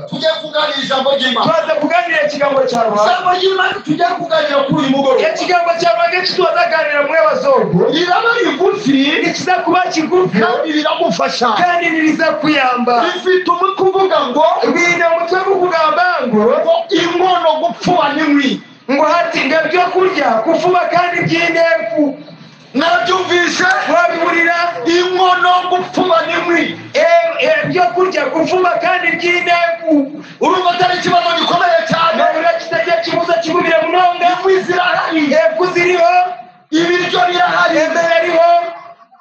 Tugiye kuganira ijambo ry'Imana. Twaza kuganira ikigambo cya Ruhanga. Ijambo ry'Imana tugiye kuganira kuri uyu mugoroba. Ikigambo cya Ruhanga tuzaganira mwebazo. Riraba rigufi, nikiza kuba kigufi kandi riramufasha. Kandi ririzakuyamba. Rifite umutwe uvuga ngo rwine umutwe ukugamba ngo inkono gupfuba n'inkwi. Ngo hati ngabyo kurya kufuba kandi by'inteku. Nabyumvise wabiburira inkono gupfuba n'inkwi. Ibyo kurya kufuba kandi by'inteku. Urumva atari ikibazo gikomeye cyane. Urabona kitajya kibuza kigumira munonga. Inkwi zirahari. Inkwi ziriho. Ibiryo birahari. Imbere ariho.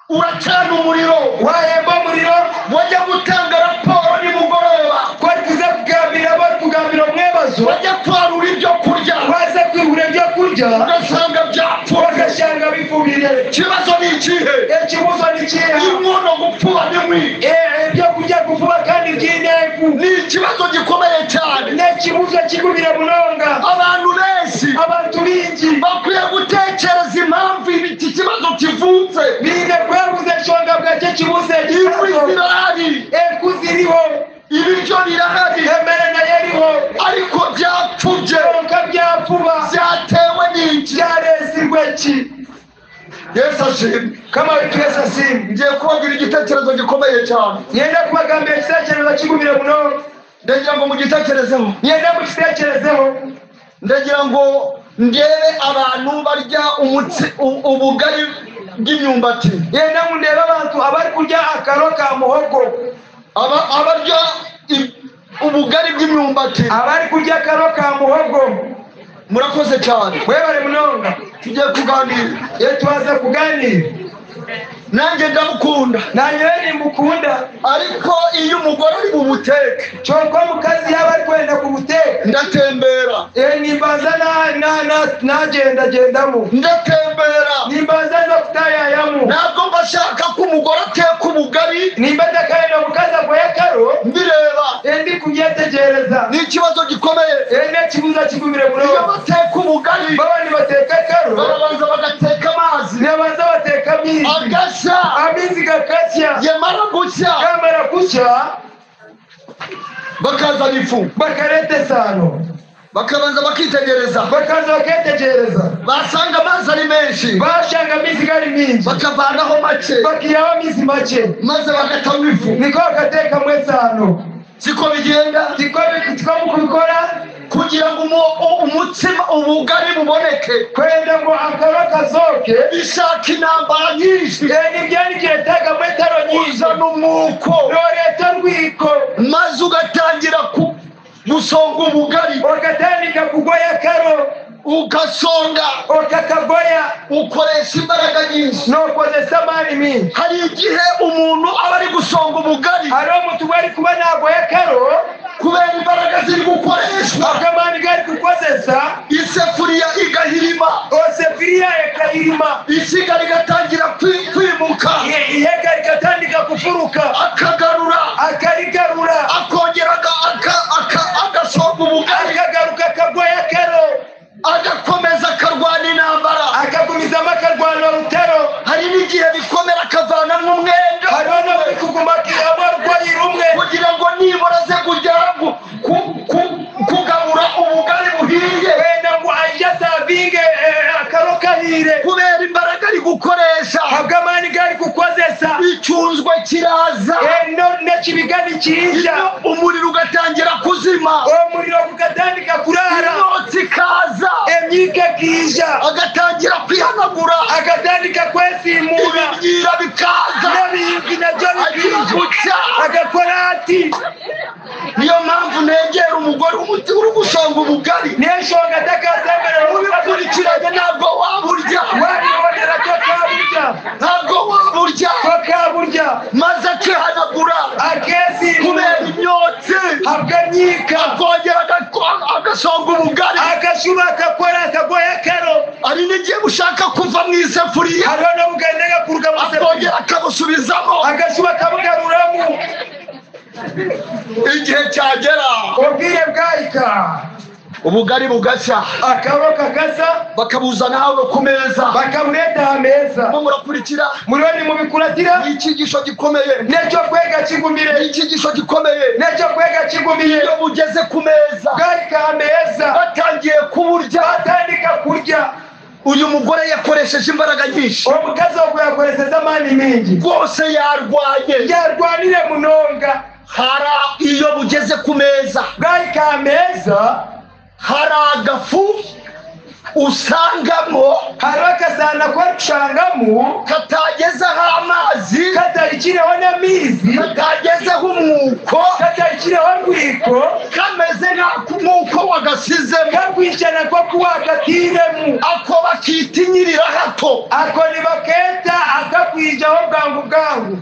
Uracana umuriro. Wahemba umuriro. Wajya gutanga raporo nimugoroba. Kwatiza kugambira kugambira mwebazo. Wajya kwarura ibyo kurya. Waza kwihura ibyo kurya. Ugasanga byapfuye. Ugasanga bifubire. Ikibazo ni ikihe? Ikibazo ni ikihe? Inkono gupfuba n'inkwi. Ibyo kurya kufuba kandi by'inteku. Ni ikibazo gikomeye cyane. Ni ikibazo kigumira munonga. Abantu benshi. Abantu bingi. Bakwiye gutekereza impamvu iki kibazo kivutse. Bine kwebuze shonga bwacyo kibuze. Inkwi zirahari. Inkwi ziriho. Ibiryo birahari. Emere nayo iriho. Ariko byapfubye. Konka byapfuba. Byatewe n'iki? Byarezirwe ki? Yesu ashimwe. Kama Yesu ashimwe. Ngiye kubabwira igitekerezo gikomeye cyane. Ngenda kubagambira igitekerezo kigumire muno. Ndagira ngo mugitekerezeho. Ngenda mugitekerezeho. Ndagira ngo ndebe abantu barya umutsi ubugari bw'imyumbati. Ngenda ndebe abantu abari kurya akaro ka muhogo. Abarya ubugari bw'imyumbati. Abari kurya akaro ka muhogo. Murakoze cyane. Webare munonga. Tugiye kuganira. Twaza kuganira. Nanjye ndamukunda. Nanjye nimukunda. Ariko iyo umugore ari bubuteke. Cyokwa mukazi yaba ari kwenda kubuteka. Ndatembera. Nimbanza nagenda gendamo. Ndatembera. Nimbanza no kutayayamu. Ntabwo mbashaka ko umugore ateka ubugari. Nimba ndakayenda mukazi agoye karo. Mbireba. Ndi kubyetegereza. Ni ikibazo gikomeye. N'ikibuza kigumire muno. Iyo bateka ubugari. Baba nibateka karo. Barabanza bagateka amazi. Nibanza bateka amazi. Agashya. Amazi gakashya. Yamara gushya. Yamara gushya. Bakazana ifu. Bakareta isano. Bakabanza bakitegereza. Bakaza bakitegereza. Basanga amazi ari menshi. Bashanga amazi ari menshi. Bakavanaho make. Bakiraho amazi make. Maze bagatamo ifu. Niko bagateka mu isano. Siko bigenda. Siko mukubikora. Kugira ngo umutsima ubugari buboneke. Kwenda ngo akaro kazoke. Bishaka intambara nyinshi. Nibyo nibyetaga mu itaro nyinshi. Uzana umwuko. Noreta rwiko. Maze ugatangira gusonga ubugari. Ugatandika kugoya karo. Ugasonga. Ukakagoya. Ukoresha imbaraga nyinshi. Nokozesa amani mingi. Hari igihe umuntu aba ari gusonga ubugari. Hari umuntu bari kuba nagoya karo. Kubera imbaraga ziri gukoreshwa. Akamani gari kukozesa. Isefuriya igahirima. Osefuriya ikahirima. Ishyiga rigatangira kwimuka. Ihega rigatandika kufuruka. Akagarura. Akarigarura. Akongera agasonga ubugari. Akagaruka akagoya karo. Agakomeza akarwana intambara. Akagumizamo akarwana urutaro. Hari n'igihe bikomera akavanamo umwenda. Hariho no kuguma abarwayi rumwe. Kugira ngo nibura aze kujya kugabura ubugari buhiye. Wenda ngo ajye asavinge akaro kahire. Kubera imbaraga ari gukoresha. Habw'amani gari kukozesa. Icyunzwe kiraza. N'ikibigani kiza. Umuriro ugatangira kuzima. Umuriro ugatandika kurara. Imyotsi ikaza. Emyika kija. Agatangira kwihanagura. Agatandika kwesimura. Ibibyira bikaza. N'ibindi nabyo bikija. Agakora ati. Niyo mpamvu negera umugore umuti uri gusonga ubugari. Neshonga atakazemerera ubikurikiranye ntabwo waburya. Wabibonera ko kaburya. Ntabwo waburya. Ko kaburya. Maze akihanagura. Akesimura. Kubera imyotsi. Habwanyika. Akongera agasonga ubugari. Agashuba akakora akagoya karo. Hari n'igihe ushaka kuva mu isafuriya. Hariho no bugandaga kuruka mu isafuriya. Akongera akabusubizamo. Agashuba akabugaruramo. Igihe cyagera. Ubwire bwahita. Ubugari bugashya, akaro kagasa, bakabuzana hano ku meza, bakamureta ameza. Murakurikira? Muriho nimubikuratira? Ni icyigisho gikomeye. Necyo kwega kigumire. Ni icyigisho gikomeye. Necyo kwega kigumire. Iyo bugeze ku meza, bwarika ameza, batangiye kuburya, batandika kurya. Uyu mugore yakoresheje imbaraga nyinshi. Omukazi ogwo yakoreseze amaani mingi. Rwose yarwanye, yarwanire munonga. Hari iyo bugeze ku meza, bwarika ameza, hari agafu usangamo, hariho akasana ko katagezeho amazi, katayikireho n'amizi, katagezeho umwuko, katayikireho rwiko, kameze nk'uko wagasizemo, kakwijana ko kuwagatiremu. Ako bakitinyirira hato, ako nibaketa akakwijaho bwangu bwangu.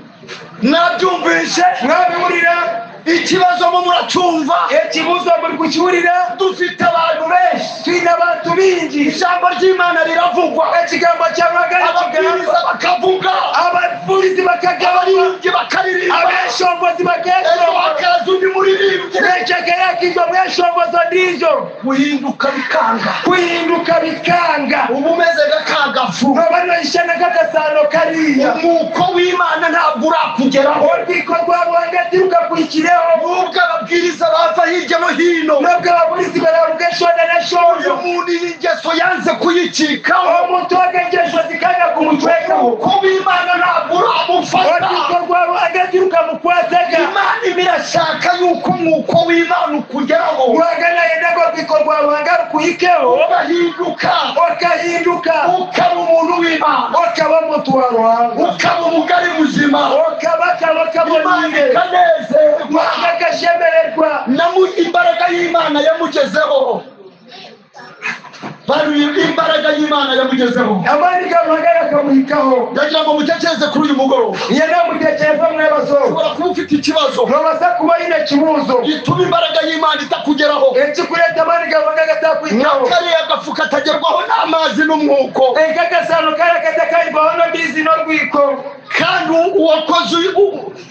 Mwabyumvise? Mwabihurira? Ikibazo mu muracumva? Ekibuzo muri kukiwurira? Dufite abantu benshi, twine abantu bingi. Ijambo ry'Imana riravugwa, ekigambo cy'amagara, ababwiriza bakavuga, abavugizi bakagaba, abaririmbyi bakaririmba, abeshongozi bakeshongoza, hakaza undi muririmbyi, ecekera mweshongozo ndijo. Guhinduka bikanga, kuhinduka bikanga. Uba umeze nk'akagafu, noba nk'agasano kariya. Umwuko w'Imana ntabwo urakugeraho, urwiko rwa Ruhanga ntirukakurikireho. Nubwo ababwiriza bava hirya no hino, nubwo abapolisi bararuga shonda na shonda, uyu muntu iyi ngeso yanze kuyicikaho. Omuntu w'agengesho zikanga kumucwekaho. Umwuko w'Imana ntabwo uramufata, urwiko rwa Ruhanga ntirukamukwataga. Imana imirashaka yuko umwuko w'Imana ukugeraho. Ruhanga nayendaga urwiko rwa Ruhanga rukuhikeho, ugahinduka, ugahinduka, ukaba umuntu w'Imana, ukaba omuntu wa Ruhanga, ukaba umugari muzima, ukaba Imana ikanezerwa, akashemererwa. Imbaraga y'Imana yamugezeho. Imbaraga y'Imana yamugezeho, amani ga Ruhanga yakamuhikaho. Ndagira ngo mutekereze kuri uyu mugoroba. Iyo namutekereza mwebazo, ushobora kuba ufite ikibazo, nobasa kuba yine kibuzo gituma imbaraga y'Imana itakugeraho. Ekikureta amani ga Ruhanga gatakwitaho. Kariya gafu katagerwaho n'amazi n'umwuko, akagasano kariya katakayirwaho n'ambizi n'urwiko. Kandi uwakoze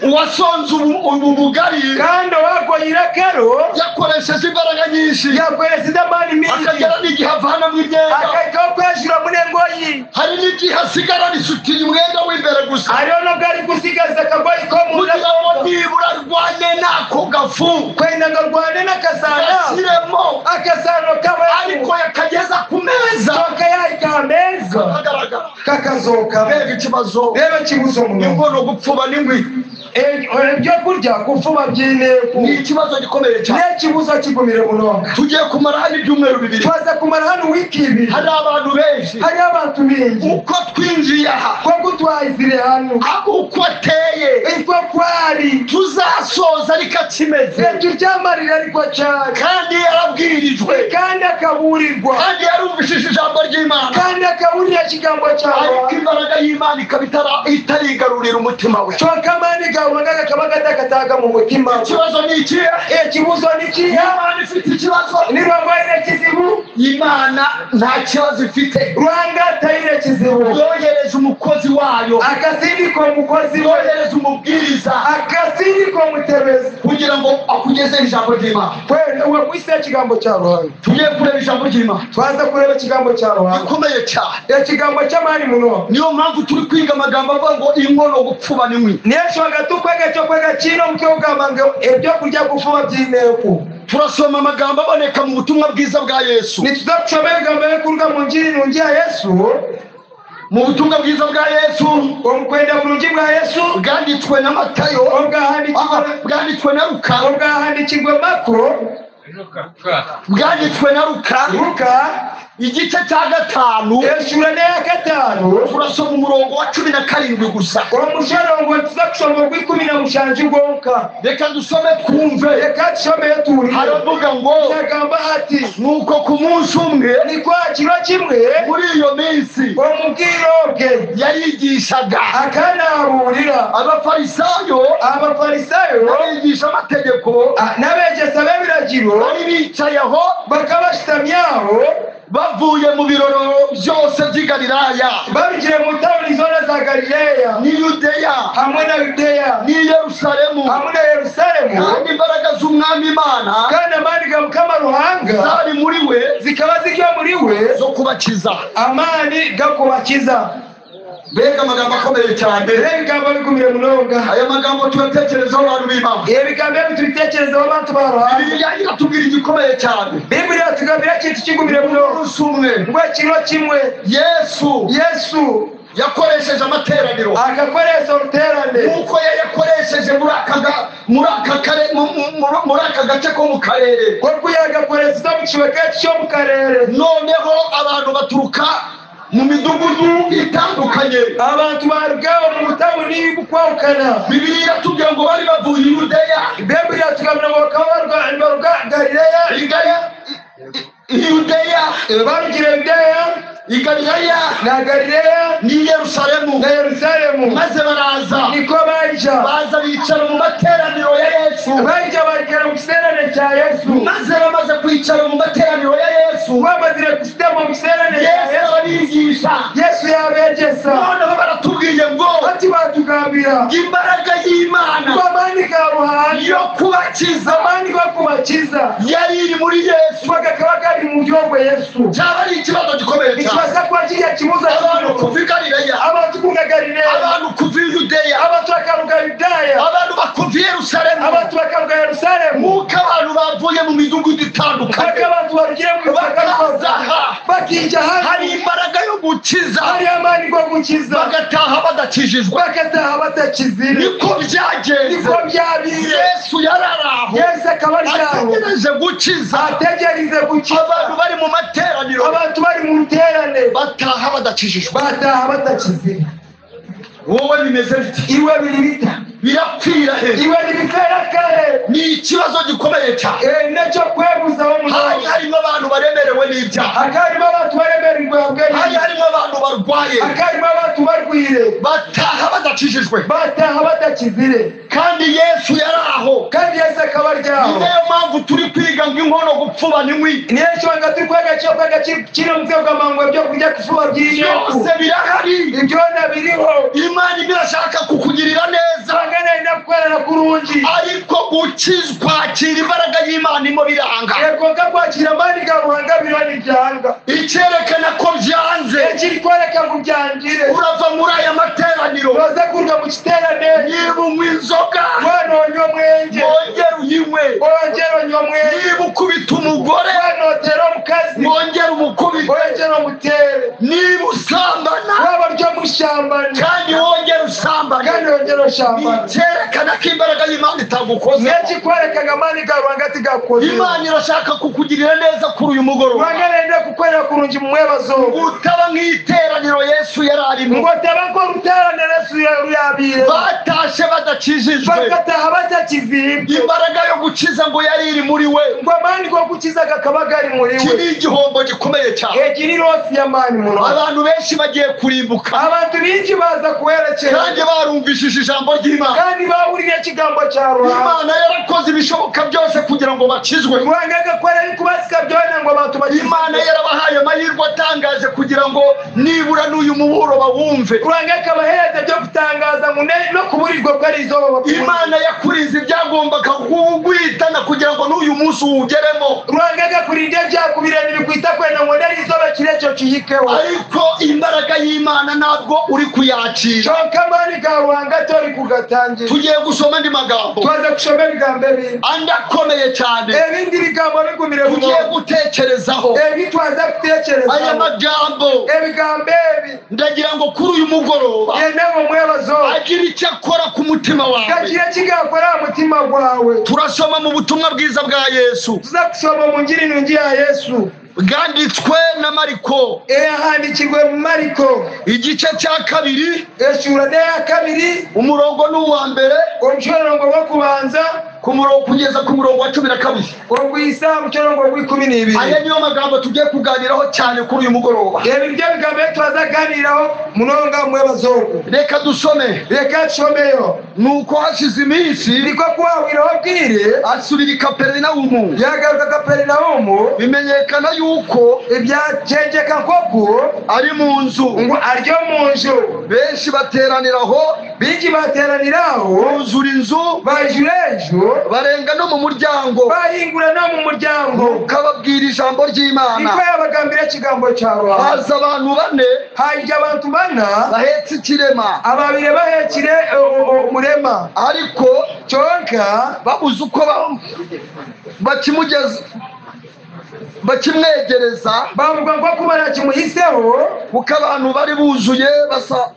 uwasonze ubu bugari, kandi uwagoyira karo, yakoresheje imbaraga nyinshi, yakoresheje amani mingi, akagera n'igihe avanamo imyenda, akajya kwejura muri ngoyi. Hari n'igihe asigarana isutiye umwenda w'imbere gusa, hariho nubwo ari gusigaza akagoyi ko mu kugira ngo nibura arwane n'ako gafu, kwenda ngo arwane n'akasana, gashyiremo akasano kaba, ariko yakageza ku meza, kayarika ameza, kakagaragara, kakazoka. Mbega ikibazo! Reba ikibuzo muno. Inkono gupfuba n'ingwi, Ibyo kurya gufuba by'inteko ni ikibazo gikomeye cyane. N'ekibuzo kigumire munonga. Tugiye kumara hano ibyumweru bibiri, twaza kumara hano wiki ibiri. Hari abantu benshi, hari abantu benshi. Uko twinjiye aha, ko gutwayizire hano, uko ateye, uko kwari, tuzasoza ariko akimeze, turyamarira ariko cyane. Kandi yarabwirijwe, kandi akaburirwa, kandi yarumvishije ijambo ry'Imana, kandi akaburira ikigambo cyawe. Ariko imbaraga y'Imana ikaba itarigarurira umutima we. Cokamani gawe kakaba katakataga mu mutima. Ikibazo ni ikihe? Ekibuzo ni ikihe? Imana ifite ikibazo. Niba ngwayire kizibu, Imana nta kibazo ifite. Ruhanga atayire kizibu. Yohereza umukozi wayo, akasindika umukozi we, yohereza umubwiriza, akasindika umutebezi, kugira ngo akugezeho ijambo ry'Imana. Uwe ikigambo cya Ruhanga. Tugiye kureba ijambo ry'Imana. Twaza kureba ikigambo cya Ruhanga gikomeye cyane, ikigambo cy'amani muno. Niyo mpamvu turi kwiga amagambo avuga ngo inkono gupfuba n'ingwi. Niyo nshinga tukwega cyo kwega kino mukugamba ngo ibyo kurya gufuba by'inteko. Turasoma amagambo aboneka mu butumwa bwiza bwa Yesu. Nituzakusoma amagambo y'ukuruga mu njiri nungi ya Yesu. Mu butumwa bwiza bwa Yesu, omukwenda bulungi bwa Yesu, bwanditswe na Matayo, bwanditswe na Luka, obwahandikirwe Mako, bwanditswe na Luka, igice cya 5, eshura ya 5, turasoma umurongo wa 17 gusa. Omusharongo tuzakusoma ogw'ikumi na mushanju gwonka. Reka dusome twumve. Reka tusome turire. Haravuga ngo, agamba ati, nuko ku munsi umwe, niko kiro kimwe, muri iyo minsi, omubwiro bwe yarigishaga, akanaburira Abafarisayo, n'abigisha amategeko, n'abegesa b'ibiragiro, bari bicaye aho, bakabashitamyaho. Bavuye mu birorero byose by'i Galilaya, Barugire mu tawuni zona za Galileya, n'i Yudeya, hamwe na Yudeya, n'i Yerusalemu, hamwe na Yerusalemu. Kandi imbaraga z'Umwami Imana kandi amani ga Mukama Ruhanga zari muri we, zikaba zijya muri we zo kubakiza. Amani gakubakiza. Mbega amagambo akomeye cyane! Ebigambo bigumire munonga. Aya magambo tuyatekerezaho, abantu b'Imana. Ebigambo ebi tubitekerezaho, abantu ba Ruhanga. Bibiliya iratubwira igikomeye cyane. Bibuli yatugambira ekintu kigumire munonga. Umunsi umwe, Ngo ekiro kimwe, Yesu Yesu yakoresheje amateraniro akakoresa oruterane nk'uko yayakoresheje muri aka gace ko mu karere. Nk'oku yagakoresa mu kibaka cyo mu karere. Noneho abantu baturuka mu midugudu itandukanye. Abantu barugaho mu butawuni bukwahukana. Bibiliya iratubwira ngo bari bavuye i Yudeya, Bibuli yatugambira ngo bakaba baruga Galileya, i Yudeya, barugire Yudeya i Galilaya na Galileya n'i Yerusalemu, na Yerusalemu. Maze baraza, Niko baija, baza bicara mu materaniro ya Yesu. Baija barikara mu kiserane cya Yesu. Maze bamaze kwicara mu materaniro ya Yesu, Bamazire kusitama mu kiserane cya Yesu Yesu, arabigisha. Yesu yabegesa. Noneho baratubwiye ngo Ati batugambira imbaraga y'Imana ngo amani ga Ruhanga yo kubakiza amani go kubakiza yari iri muri Yesu. Ngo gakaba kari mu byogwe Yesu. Cyaba ari ikibazo gikomeye cyane. Ikibazo kuba kirya kibuza Abantu kuva i Galileya, abantu kuva Galileya, abantu kuva i Yudeya, abantu bakaruga Yudaya, abantu bakuva i Yerusalemu, abantu bakaruga Yerusalemu, nk'uko abantu bavuye mu midugudu itandukanye mpaka abantu barugire mu bakaza aha, bakija hari hano, imbaraga yo gukiza, hari amani go gukiza, bagataha badakijijwe. Bagataha batakizire. Niko byagenze. Niko byabire. Yesu yarari aho, Yesu akaba ari aho, ategereje gukiza. Ategereze gukiza. Abantu bari mu materaniro Abantu bari mu ruterane bataha badakijijwe. Bataha batakizire. Wowe bimeze bite? Iwe biri bita? Birapfira he? Iwe ntibitera kare? Ni ikibazo gikomeye cyane. Nacyo kwebuzaho Hari munonga. harimo abantu baremerewe n'ibyaha, Akarimo abantu baremererwa hari bwenge, harimo abantu barwaye, akarimo abantu barwire, bataha badakijijwe. Bataha batakizire. Kandi Yesu yari aho. Kandi Yesu akaba ari aho. Ni nayo mpamvu turi kwiga ngo inkono gupfuba n'inkwi Niyo nsonga turi kwega cyo kwega kino mutwe gw'amangwe byo kurya kufuba by'iyeku. Byose birahari. Ibyona biriho. Imana irashaka kukugirira neza, Bangana inakukorera kurungi, ariko gukizwa, kwakira imbaraga y'Imana imo biranga. Yego kwakira amani ga Ruhanga birani byanga. Icyerekana ko byanze, Ekiri kwereka ngo byangire, urava muri aya materaniro, uraza kuruga mu kiterane, niba unywa inzoga, wanonywa omwenge, wongere uyinywe, wongere onywa omwenge, niba ukubita umugore, wanotera omukazi, wongere umukubite, wongere omutere, niba usambana, waba ryo mushambani, kandi wongere usambane, kandi wongere oshambane. Icyerekana ko imbaraga y'Imana itagukoze. Nekikwereka ngo amani ga Ruhanga tigakoze. Imana irashaka kukugirira neza kuri uyu mugoroba, Ruhanga nenda kukorera kurungi mu mwebazo, utaba nk'iteraniro Yesu yari arimo, ngo taba ko ruterane Yesu yabire, batashe badakijijwe. Bagataha batakizibwe. Imbaraga yo gukiza ngo yari iri muri we. Ngo amani go gukiza kakaba gari muri Iki we. ni igihombo gikomeye cyane. Eki ni rosi y'amani muno. Abantu benshi bagiye kurimbuka, Abantu bingi baza kuwerekera, kandi barumvishije ijambo ry'Imana. Kandi bahurire ekigambo cya Ruhanga. Imana yarakoze ibishoboka byose kugira ngo bakizwe. Ruhanga agakora ibikubasika byona ngo abantu bakizwe. Imana yarabahaye amahirwe atangaje kugira ngo nibura n'uyu muburo bawumve. Ruhanga akabahereza byo gutangaza ngo no kuburirwa ko ari izuba bakubura. Imana yakurize ibyagombaga kuguhitana kugira ngo n'uyu munsi uwugeremo. Ruhanga agakurinda ibyakubirana ibikwita kwenda ngo nari izuba kirecyo kihikeho. Ariko imbaraga y'Imana ntabwo uri kuyakira. Kyonka amani ga Ruhanga tori kugatangira. Tugiye gusoma andi magambo, Twaza kushoma ebigambo ebindi, andi akomeye cyane, ebindi bigambo bigumire tugiye muno, gutekerezaho. Ebi twaza Aya kutekerezaho magambo, ebigambo ebi, ndagira ngo kuri uyu mugoroba yenewe omwebazo agira icyo akora ku mutima wawe. Kagira kigakora aha mutima gwawe. Turasoma mu butumwa bwiza bwa Yesu Tuza kusoma mu ngiri nungi ya Yesu bwanditswe na Mariko, eyahandikirwe mu Mariko, igice cya kabiri, eshura neya kabiri, umurongo ni uwa mbere omushororongo gwo kubanza Ku murongo kugeza ku murongo wa 12. Okuhisa mu murongo gw'12. Aya niyo magambo tugiye kuganiraho cyane kuri uyu mugoroba. Ebi nibyo bigambo twazaganiraho munonga mwebazogu. Reka dusome. Reka tushomeyo. Nuko hashize iminsi niko kuwawiraho bwire asubira i Kaperinawumu. Yagaruka Kaperinawumu, bimenyekana yuko ibyacengeka koko ari mu nzu, ngo aryo mu nzu. Benshi bateraniraho, bingi bateraniraho, buzura inzu, bajura ejo, barenga no mu muryango, bahingura no mu muryango. Ukababwira ijambo ry'Imana. Niko yabagambira ikigambo cya Ruhanga. Haza abantu bane, haje abantu bana bahetse ikirema, ababire bahekire umurema, ariko cyonka babuze uko bakimugeza, bakimwegereza, bavuga ngo kuba nakimuhiseho, kuko abantu bari buzuye basa,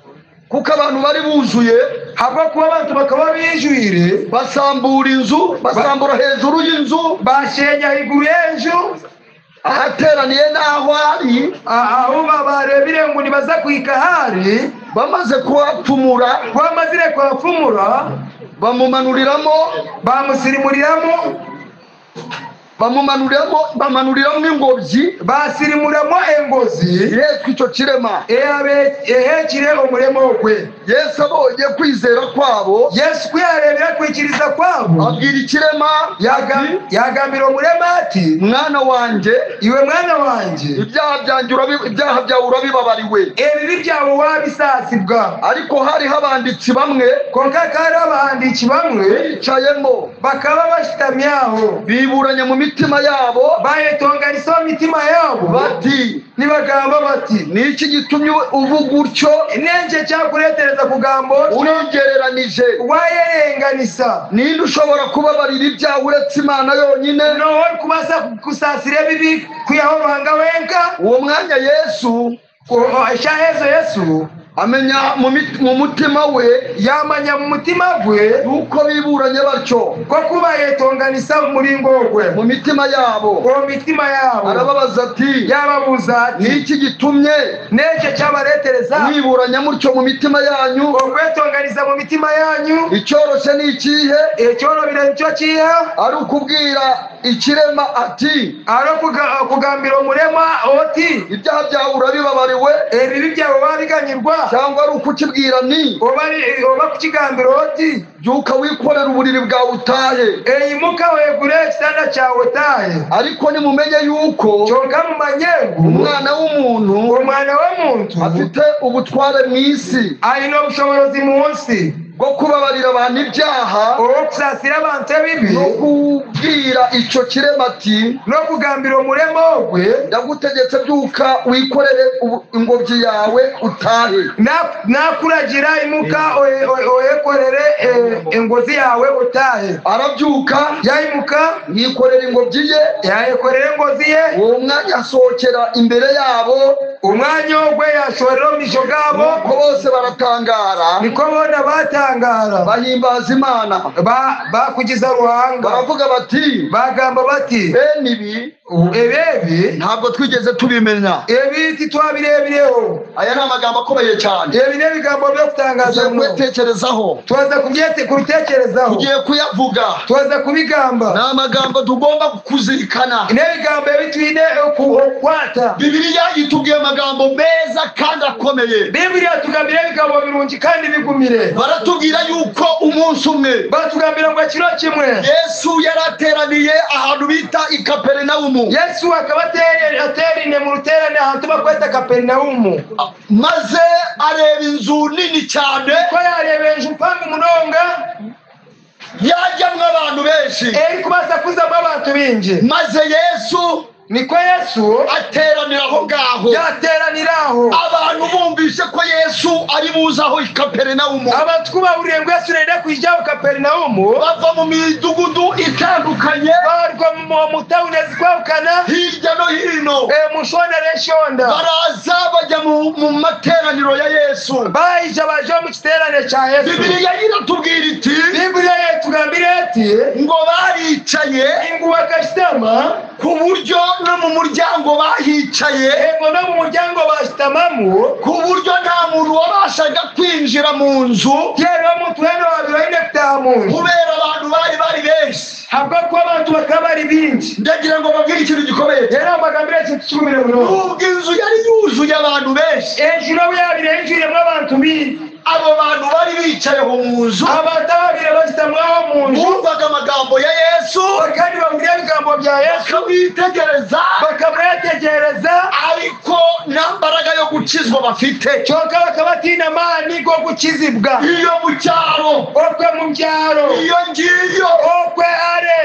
kuko abantu bari buzuye, habwo kuba abantu bakaba bijwire, basambura inzu, basambura hejuru y'inzu, bashenya higuru y'inzu, ahateraniye n'aho ari, aho barebire ngo nibaza kuhika hari, bamaze kuhapfumura, bamazire kuhapfumura, bamumanuriramo, bamusirimuriramo, bamumanuriramo, bamanuriramo ingobyi, basirimuramo engozi ihetswe icyo kirema, ehekire umurema gwe. Yesu abonye kwizera kwabo, Yesu kuyarebera kwikiriza kwabo, abwira ikirema, yagambira umurema ati, mwana wanjye, iwe mwana wanjye, ibyaha byanjye ibyaha byawe urabibabariwe, ebibi byawe wabisasibwa. Ariko hariho abanditsi bamwe, konka kari abahanditsi bamwe bicayemo, bakaba bashitamye aho, biburanye mu mitima yabo, bayetonganisa mitima yabo, bati, nibagamba bati, niki gitumye uvuga utyo? Nenje cyakuretereza kugambo urigereranije, wayerenganisa. Ninde ushobora kubabarira ibyaha uretse Imana yonyine? Noho kubasa kusasira bibi kuyaho Ruhanga wenka. Uwo mwanya Yesu eshahezo Yesu amenya mu mutima we, yamanya mu mutima gwe yuko biburanye batyo, ko kuba yetonganisa umuringo gwe mu mitima yabo, mu mitima yabo. Arababaza ati, yababuza ati, niki gitumye neke cyabaretereza mwiburanya mutyo mu mitima yanyu? Okwetonganiza mu mitima yanyu. Icyoroshye ni ikihe? Icyorobire nicyo kiha? Ari ukubwira ikirema ati, ari kugambira umurema oti, ibyaha byawe urabibabariwe, ebibi byawe wabiganyirwa, cyangwa ari ukukibwira ni oba kukigambira oti, byuka wikorera uburiri bwawe utahe, eyimuka wegure ekitanda cyawe utahe. Ariko nimumenye yuko cyonka mumanye umwana w'umuntu, umwana w'umuntu afite ubutware mu isi, ayina obushobozi mu nsi bwo kubabarira abantu ibyaha, okusasira abantu ebibi, no kubwira icyo kirema ati, no kugambira umurema gwe, ndagutegetse byuka wikorere ingobyi yawe utahe. Nakuragira imuka oyekorere engozi yawe utahe. Arabyuka, yayimuka, yikorera ingobyi ye, yayikorera engozi ye. Uwo mwanya asohokera imbere yabo, umwanya gwe yashorera mu misho gabo, nuko bose baratangara, niko bona batangara, bahimbaza Imana, bakugiza Ruhanga, baravuga bati, bagamba bati, bene ibi ebebi ntabwo twigeze tubimenya, ebi titwabirebireho. Aya ni amagambo akomeye cyane. Ebi ni ibigambo byo kutangaza, kubitekerezaho, tuza kubitekerezaho, tugiye kuyavuga, tuza kubigamba. Ni amagambo tugomba kuzirikana, ni ibigambo bitwine kukwata. Bibiliya itubwiye amagambo meza kandi akomeye. Bibiliya tugambira ibigambo birungi kandi bigumire. Baratubwira yuko umunsi umwe, batugambira ngo kiro kimwe, Yesu yarateraniye ahantu bita i Kaperinawumu. Yesu akaba aterine mu ruterane ahantu bakweta Kaperinawumu, maze areba inzu nini cyane, ko yareba inzu mpanga umunonga yajyamwo abantu benshi, eri kubasa kuzamo abantu bingi. Maze Yesu niko Yesu ateranira aho ngaho, yateraniraho. Abantu bumvise ko Yesu ari buze aho i Kaperinawumu, abantu kubahuriye ngo Yesu arenda kujyaho Kaperinawumu, bava mu midugudu itandukanye, barwa mu mutawuni Zikwahukana hirya no hino mu nshonda n'enshonda. Baraza bajya mu materaniro ya Yesu. Baija baja mu kiterane cya Yesu. Bibiliya iratubwira iti, Bibiliya yetugambira eti, ngo baricaye, ngu bakashitama, ku buryo no mu muryango bahicaye, ego no mu muryango bashitamamu, ku buryo nta muntu wabashaga kwinjira mu nzu, tihariho omuntu wena wabire aine kutaha mu nju, kubera abantu bari benshi. Habwa kuba abantu bakaba bari bingi. Ndagira ngo babwire ikintu gikomeye. Era mbagambire ekintu kigumire munonga. Nubwo inzu yari yuzuye abantu benshi, Enju nobu yabire ijwiremu abantu bingi, abo bantu bari bicayeho mu nzu, abantu ababire bashitamwaho mu nju, bumvaga amagambo ya Yesu, kandi bahurira ebigambo bya Yesu, bakamwitegereza, bakamwetegereza, ariko nta mbaraga yo gukizwa bafite. Kyonka bakaba batiine amaani g'okukizibwa. Iyo mu cyaro, Okwe mu byaro, iyo ngiyo, okwe are,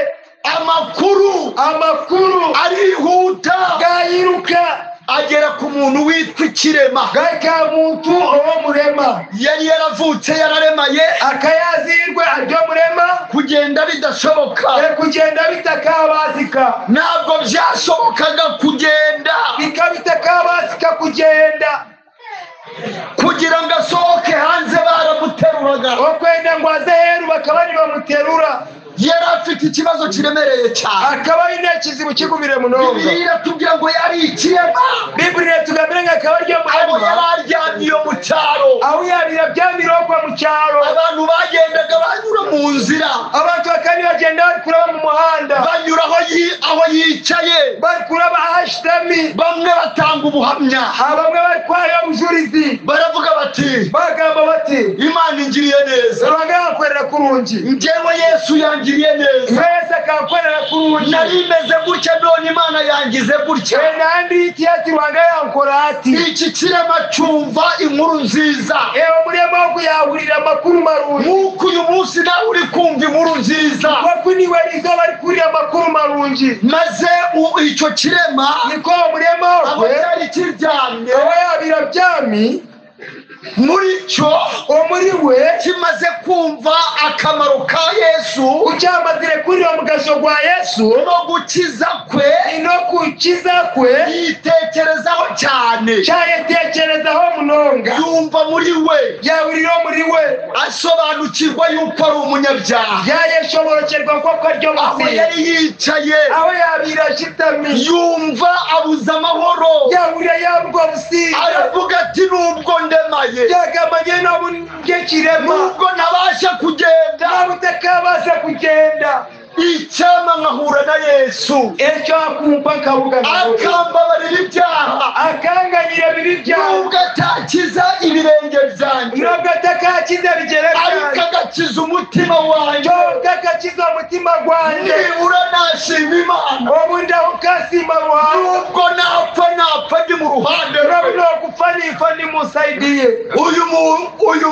amakuru amakuru arihuta, gayiruka, agera ku muntu witwa ikirema. Gahika muntu ow'omurema. Yari yaravutse yararemaye, Akayazirwe ari omurema, kugenda bidashoboka. Kugenda bitakabasika. Ntabwo byashobokaga kugenda. Bikaba bitakabasika kugenda. Kugira ngo asohoke hanze baramuteruraga. Okwenda ngu aze heru bakaba nibamuterura. Yari afite ikibazo kiremereye cyane. Akaba aine ekizibu kigumire munonga. Bibiliya iratubwira ngo yari ikirema. Bibuli netugambire ngu akaba ari Aho omurema. yari aryamye iyo mu cyaro, Aho yabire abyamire okwe mu kyaro, abantu bagendaga banyura mu nzira, abantu bakaba nibagenda bari kuraba mu muhanda, banyura aho yicaye, bari kuraba ahashitami, bamwe batanga ubuhamya, abamwe bari kwayo obujurizi, baravuga bati, bagamba bati, Imana ingiriye neza, Ruhanga yankorera kurungi, njyewe Yesu yangiriye neza, Yesu akankorera kurungi, nari meze gutya none Imana yangize gutya. Nandi iti ati Ruhanga yankora ati. Iki kirema cyumva inkuru nziza. Ewe omurema ogu yahurira amakuru marungi. Nk'uko uyu munsi nawe uri kumva inkuru nziza. Nkoku niwe eriizooba ari kuhurira amakuru marungi. Maze icyo kirema, niko omurema aho ogwe, cyari kiryamye, aho yabire abyami, muri cyo, omuri we, kimaze kumva akamaro ka Yesu kukyamazire kuhurira omugasho gwa Yesu no gukiza kwe, n'okukiza kwe, yitekerezaho cyane, kyayetekerezaho munonga, yumva muri we, yahurira omuri we, asobanukirwa yuko ari umunyabyaha. Yayeshoborokerwa nk'oku ari Aho omusiisi. yari yicaye, Aho yabire ashitami, yumva abuze amahoro, yahurira yabugwa obusinge, aravuga ati, nubwo ndemaye, yagamba nyewe nobu ng'ekirema, nubwo ntabasha kugenda, nabutakabasa kugenda, icyampa nkahura na Yesu, ekyo akumpa nkabuga nawe, akambabarira ibyaha, akanganyira ebibi byawe, nubwo atakiza ibirenge byanjye, nubwo atakakiza bigere ariko byanjye, agakiza umutima wanjye, kyonka akakiza omutima gwanjye, nibura nashima Imana. Obu ndaho nkasiima Ruhanga. Nubwo napfa, napfa ndi mu ruhande Nobu rwe. nokufa nifa nimusaidiye. Uyu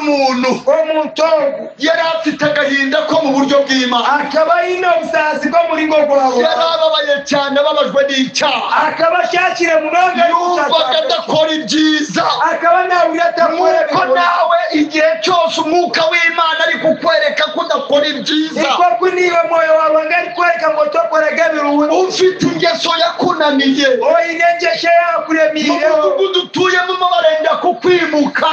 muntu Omuntu ogu yari afite agahinda ko mu buryo bw'Imana. Akaba aine obusaasi bw'omuringo gwawe. Yari ababaye cyane, ababajwe n'icyaha. Akaba ashakire munonga. Yumvaga adakora ibyiza. Akaba nawulira atakora Nk'uko ebirungi. nawe igihe cyose umwuka w'Imana ari kukwereka ko udakora ibyiza, Nkoku niwe mwoyo wa Ruhanga ari kwereka ngo tokoraga ebirungi, ufite ingeso yakunaniye, oine engesho mu eyakuremiireho, mudugudu utuyemo barenda kukwimuka,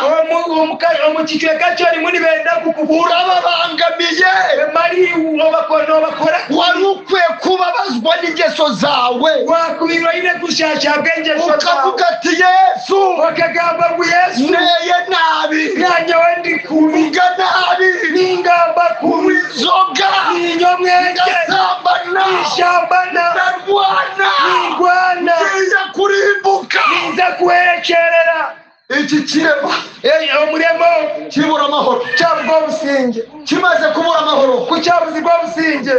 omu kicweka kyorimu nibenda kukukura, urababangamiye, mali nobakora, wari ukwiye kubabazwa n'ingeso zawe, wakubirwa ine kushashabwa engesho zawe, ukavuga ati, Yesu, okagamba ngu Yesu, nteye nabi, nanyowe ndi kubi, mvuga nabi, ningamba kubi, kunywa inzoga, ninywa omwenge, ndasambana, nishambana, ndarwana, nindwana, ngiye kurimbuka. Ninza kuhwerekerera. Iki kirema Omurema kibura amahoro. Kyabugwa obusinge. Kimaze kubura amahoro, Kukyabuzibwa obusinge,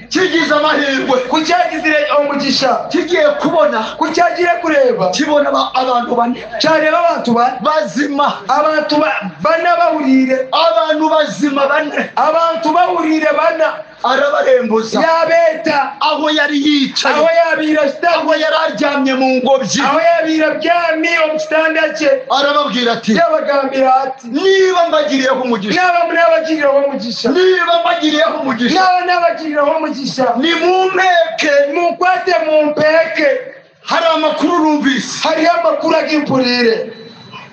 kigize amahirwe, kukyagizire omugisha, kigiye kubona, kukyagire kureba, kibona abantu bane kyareba abantu bane bazima, abantu bana bahuriire, abantu bazima bane, abantu bahuriire bana, arabarembuza. Yabeeta. Aho yari yicaye, Aho yabiire ashitami, aho yari aryamye mu ngobyi, aho yabiire abyami omu kitanda kye, arababwira ati, yabagambira ati, niba mbagiriyeho umugisha, naba nabagiriraho omugisha, niba mbagiriyeho umugisha, naba nabagiriraho omugisha, nimumpeke, munkwate Mumpeke. Hari amakuru numvise. Hariho amakuru agimpurire.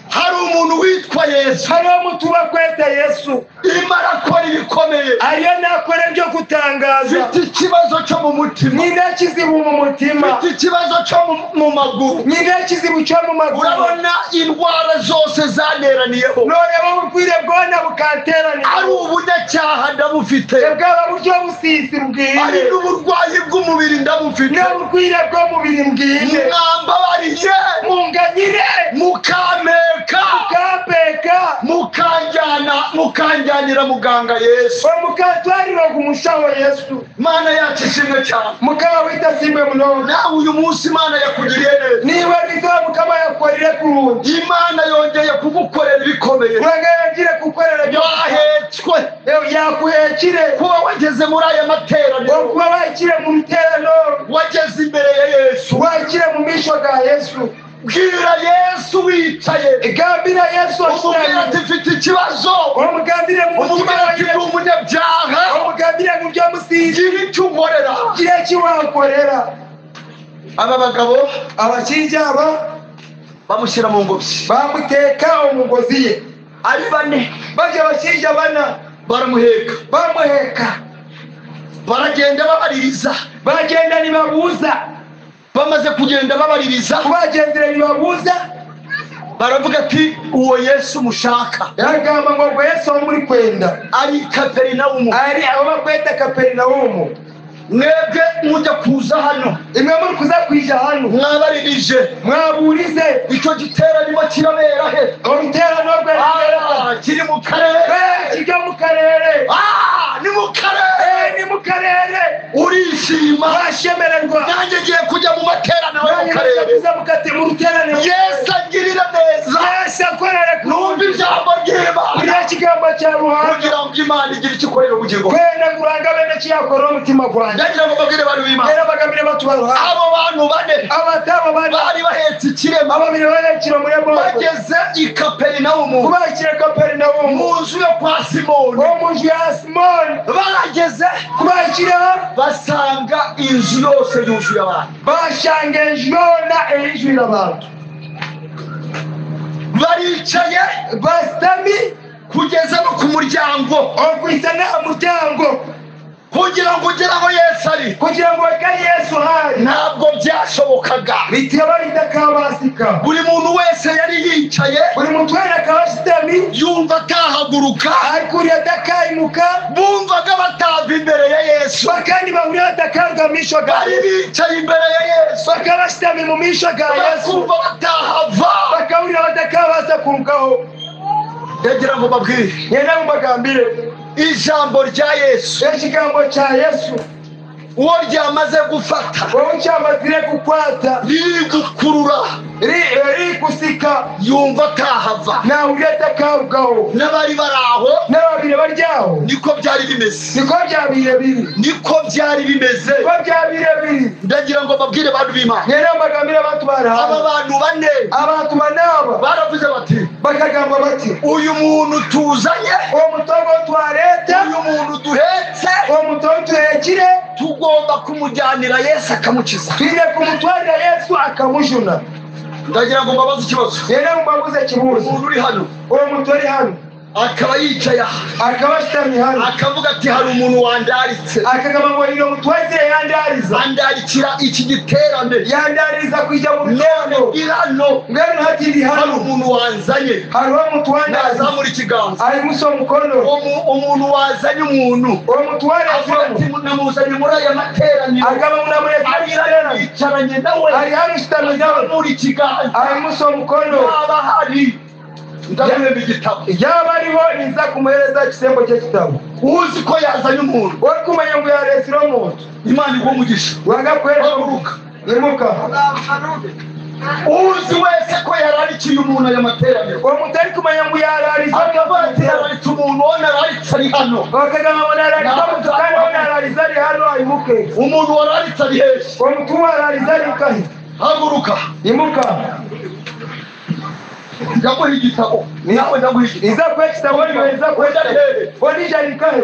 Hari umuntu witwa Yesu. Hariho umuntu bakweta Yesu. Irimo arakora ibikomeye. Ariyo nakora ibyo gutangaza. Mfite ikibazo cyo mu mutima. Nyine kizibu mu mutima. Mfite ikibazo cyo mu maguru. Nyine kizibu cyo mu maguru. Urabona indwara zose zaneraniyeho. None bubwire bwona bukanteranira. Ari ubunyacyaha ndabufite. Bwaba buryo busisi mbwire. Ari n'uburwayi bw'umubiri ndabufite. N'uburwayi bw'umubiri mbwire. Mwambabariye. Munganyire. Mukameka. Mukapeka. Mukanjyana. Mukanjyanira muganga Yesu. Mukatwarira kumushaho Yesu. Mana yacu ishimwe cyane. Mukaba wita simwe muno. Nawe uyu munsi Imana yakugiriye neza. Niba bizo mukaba yakorire kurundi. Imana yongeye kugukorera ibikomeye. Uragayagire gukorera byo wahetswe. Yakuhekire. Kuba wageze muri aya materaniro. Kuba wakire mu miterano. Wageze imbere ya Yesu. Wakire mu misho ga Yesu. Bwira Yesu wicaye. Gambira Yesu umubwira ati mfite ikibazo. Umugambire mu mutima ati ndi umunyabyaha. Umugambire mu byo musizi. Gira icyo unkorera. Gira icyo wankorera. Aba bagabo abakijya aba bamushyira mu ngobyi. Bamuteka umugozi ye. Ari bane. Bajya abakijya bana baramuheka. Bamuheka. Baragenda babaririza. Bagenda nibabuza. Bamaze kugenda babaririza. Bagendera nibabuza. Baravuga ati uwo Yesu mushaka. Yagamba ngo Yesu muri kwenda. Ari Kaperinawumu. Ari abo bakweta Kaperinawumu. Mwebwe mujya kuza hano. Imwe muri kuza kwija hano. Mwabaririje. Mwaburize. Icyo giteraniro kirabera he? Uruterano rwera. Kiri mu karere. Kijya mu karere. Ni mu karere. Ni mu karere. Urishima. Washemererwa. Nanjye ngiye kujya mu materaniro yo mu karere. Kuza mukate mu ruteraniro. Yesu agirira neza. Yesu akorera Numva ijambo ry'Imana. Uriya kigambo cya Ruhanga. Kugira ngo Imana igire icyo ikorera ubugingo. Kwenda kuranga bene kiyakora umutima gwanjye. Ndagira ngo mbabwire abantu b'Imana. Rero bagambire batu baruhanga. Abo bantu bane. Abatabo bane. Bari bahetse ikirema. Ababiri bahekira muri bo. Bageze i Kaperinawumu. Kubakira Kaperinawumu. Mu nzu yo kwa Simoni. Mu nzu ya Simoni. Barageze. Kubakira. Basanga inzu yose yuzuye abantu. Bashanga inzu yona eyijwira abantu. Baricaye. Basitami. Kugeza no ku muryango. Okwisa muryango. Kugira ngo ugere aho Yesu ari. Kugira ngo ugere Yesu hari. Ntabwo byashobokaga. Bitaba bidakabasika. Buri muntu wese yari yicaye. Buri muntu wese akabasitami. Yumva atahaguruka. Ariko atakayimuka. Bumvaga batava imbere ya Yesu. Bakandi bahurira batakarwa misho ga. Bari bicaye imbere ya Yesu. Bakabasitami mu misho ga Yesu. Bakumva batahava. Bakahurira batakabasa kurukaho. Ndagira ngo mbabwire. Ngenda mubagambire. Ijambo rya Yesu. Ikigambo cya Yesu. Uwo ryamaze gufata. Wowe cyamazire gukwata. Riri gukurura. Riri gusika. Yumva atahava. Nawe uriya. N'abari bari aho. N'ababiri baryaho. Niko byari bimeze. Niko byabire biri. Niko byari bimeze. Niko byabire biri. Ndagira ngo mbabwire abantu b'Imana. Ngenda mbagambire abantu bari aho. Aba bantu bane. Abantu bane aba. Baravuze bati. Bakagamba bati. Uyu muntu tuzanye. Uwo mutongo twareta. Uyu muntu duhetse. Uwo mutongo tuhekire. Tugomba kumujyanira Yesu akamukiza. Twire kumutwarira Yesu akamujuna. Ndagira ngo mbabaze ikibazo. Ngenda mbabuze ikibazo. Umuntu uri hano. Uwo muntu uri hano. Akaba yicaye aha. Akaba ashitamye hano. Akavuga ati hari umuntu wandaritse. Akagamba ngo ino mutwazire yandariza. Andarikira iki giterane. Yandariza kujya mu none irano. Ngeno hatiri hano. Hari umuntu wanzanye. Hari umuntu wandariza. Nazamura ikiganza. Ari muso mukono. Umuntu wazanye umuntu. Uwo mutware ati namuzanye muri aya materaniro. Akaba munamureka yicaranye nawe. Ari hano ashitamye nawe. Muri ikiganza. Ari muso mukono. Yaba hari. Ndamuhemba igitabo. Yaba ariho niza kumuhereza ikisembo cy'igitabo. Uzi ko yazanye umuntu. Wari kumenya ngo yaretsire umuntu. Imana iguhe umugisha. Wagakwera. Haguruka. Imuka. Uzi wese ko yararikiye umuntu aya materaniro. Uwo muntu ari kumenya ngo yararize. Akavuga ati yararitse umuntu ubona araritse ari hano. Bakagamba ngo nararize umuntu kandi ubona ararize ari hano ayimuke. Umuntu wararitse ari hehe? Uwo muntu wararize ari kahe? Haguruka. Imuka. Ndaguha igitabo nawe ndaguha igitabo. Niza kuha ekitabo niwe niza kuha ekitabo. Ondiijo ari nkahe?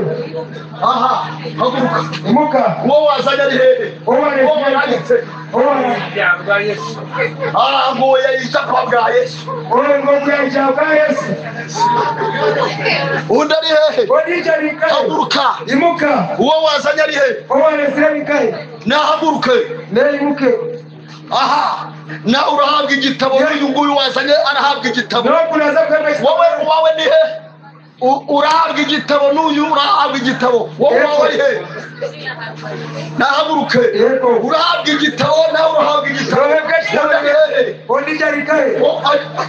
Aha, haguruka. Imuka. Uwo wazanye ari hehe? Uwo waranditse. Ah, ngo yaija kwa bwa Yesu. Ngo yaija bwa Yesu. Undi ari hehe? Ondiijo ari nkahe? Haguruka. Imuka. Uwo wazanye ari hehe? Uwo waretse ari nkahe? Nahaguruke. Neyimuke. Aha, nawe urahabwa igitabo, n'uyu nguyu wazanye arahabwa igitabo. Wowe uwawe ni he? Urahabwa igitabo, n'uyu urahabwa igitabo. Wowe uwawe ari he? Nahaguruke. Urahabwa igitabo, nawe urahabwa igitabo. Ondiijo ari nkahe?